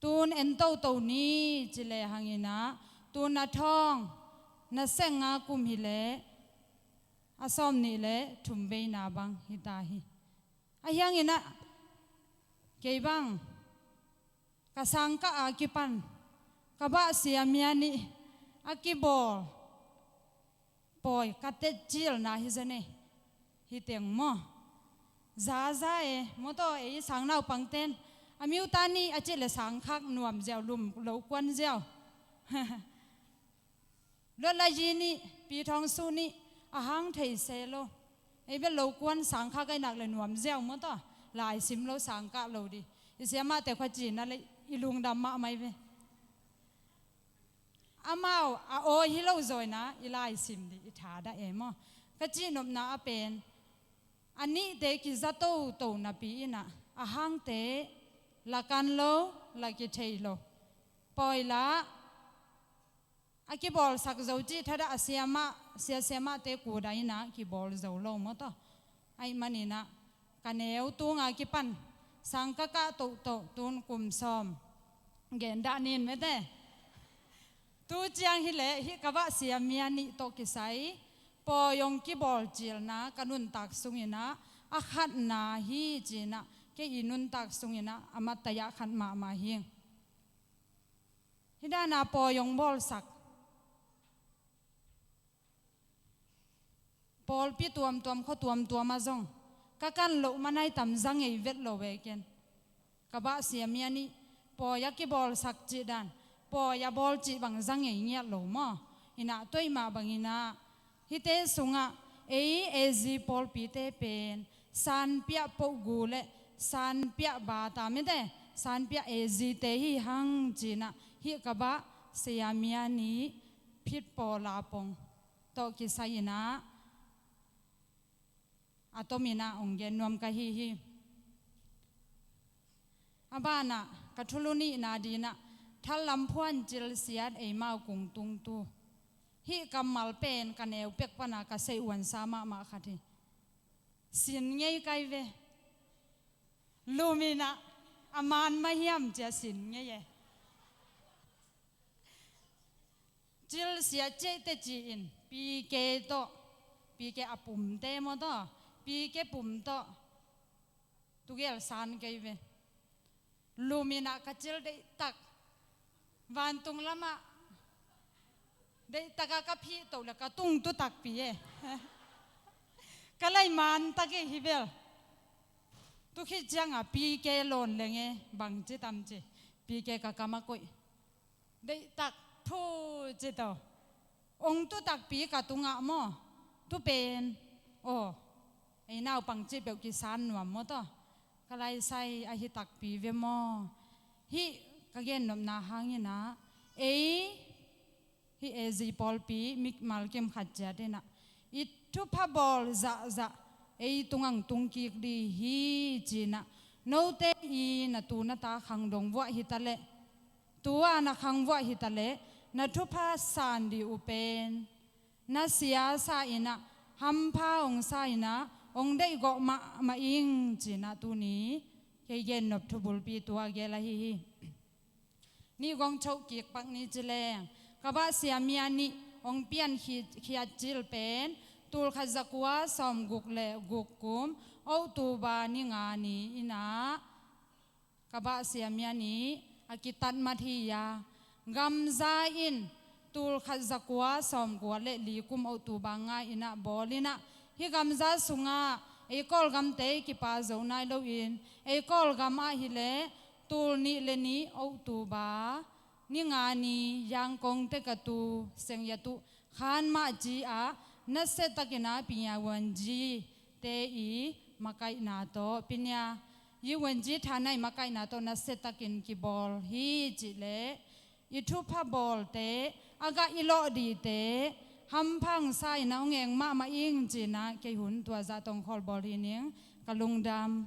Tun en toto ni ci le hanginah, tun na thawng na seng nga kum hileh a sawm nih le thum veina bang hita hi. Ahi hanginah kei bang ka sangkah a kipan ka bah siamia nih a kibawl pawi ka tetcilna hi zen e. Hi teng maw? Zaza e maw, tawh ei sangnaupangten a miuta nih a cih le sangkhak nuam ziau, lum lo kuan ziau. Lotlayi nih, Pithawngsuh nih a hang thei se lo. Ei bel lo kuan sangkhak ai nak le nuam ziau maw, tawh lai sim lo, sangkah lo dih. I siamahte khua cina le i lungdam mahmah i ve. Amau a awi hi lo zawina i laisim dih i thadah e maw? Ka cihnopna a pen a nihte kiza toto napi inah a hangte la kan lo, la kithei lo. Pawi lah a kibawlsak zo cih thadah a siamah, sia siamahte kudah inah kibawl zo lo maw, tawh. Ahih maninah ka neu tunga kipan sangkakah tohtoh tun kum sawm gendah nin mete. Tu ciang hileh hih ka bah siamia nih tawh kisai pawi hong kibawlcilna ka nuntak sunginah a khatna hi cinah kei i nuntak sunginah a matayah khat mahmah hi. Hih dana pawi hong bawlsak pawlpi tuamtuam, khua tuamtuam ah zong ka kan loh manaitam za ngei vet lo ve ken. Ka bah siamia nih pawi a kibawlsak cih dan, pawi a bawl cih bang za ngei ngiat lo maw? Inah tuai mah banginah hihte sungah ei A Z pawlpite pen sanpiah pohgu le sanpiah bata mete, sanpiah A Z te hi hang cinah hih ka bah siamia nih phit paw la pong tawh kisai inah a tominah hong gen nuam ka hi hi. A banah ka thulu nihna dinah thallam phuan cilsiat eimau kung tungtu hih kammal pen ka neu pek pana ka seih uansa mahmah khat hi. Sin ngei kai ve. Luminah a man mahiam cia sin ngei e. Cilsiat ciaihte ci-in P K tawh, P K a pumte maw, tawh P K pum tawh tugel san kei ve. Luminah ka cil deihtak, vantung lamah deihtakah ka phih toh le ka tung tu takpi e. Ka lai man tak e hi bel. Tukhit ciangah P K lawn leng e, bang ci tam ci, P K ka kam a koih. Deihtak thu ci tawh. Ong tu takpi ka tungah maw, tu pen, aw, ei naupang cih peuh kisan nuam maw taw, ka laisai ahi takpi ve maw? Hih ka gennopna hangin ah, ei, hih A Z pawlpi mimal kim khat ciat in ah, i thupha bawl zahzah ei tungah tung kik ding hi ci-in ah, note i na tu na ta khangdong vuah hi ta leh, tu-a na khang vuah hi ta leh, na thupha san ding uh pen na sia sa in ah, hampha ong sa in ah, ong deihgawh mahmah ing ci-in ah tuni kei gennop thubulpi tua gel ahi hi. Nih gong choh kik pak ni ci leng, Kabah Sia Mia nih ong pian khi-, khiat cil pen, tul khat za kua sawm guk le guk kum October ni nga ni in ah, Kabah Sia Mia nih a kitat mat hi a, gamza in tul khat za kua sawm kua le li kum October nga in ah bawl in ah, hih gamza sungah ei Kawlgamte kipa zo nai loin, ei Kawlgam ah hi leh tul nih le nih October ni nga ni Yangkong te ka tu Seng Yat uh khan mah ci-ah, nasia takin ah Pinya Wanji te i makaihna tawh, Pinya Wanji thana i makaihna tawh nasia takin kibawl hi cih leh, i thupha bawlte, a gah i lawh dingte hampha ong sa in ah ong eng mahmah ing ci-in ah, kei hun tua zah tawh ong khawl bawl hi ning. Ka lungdam.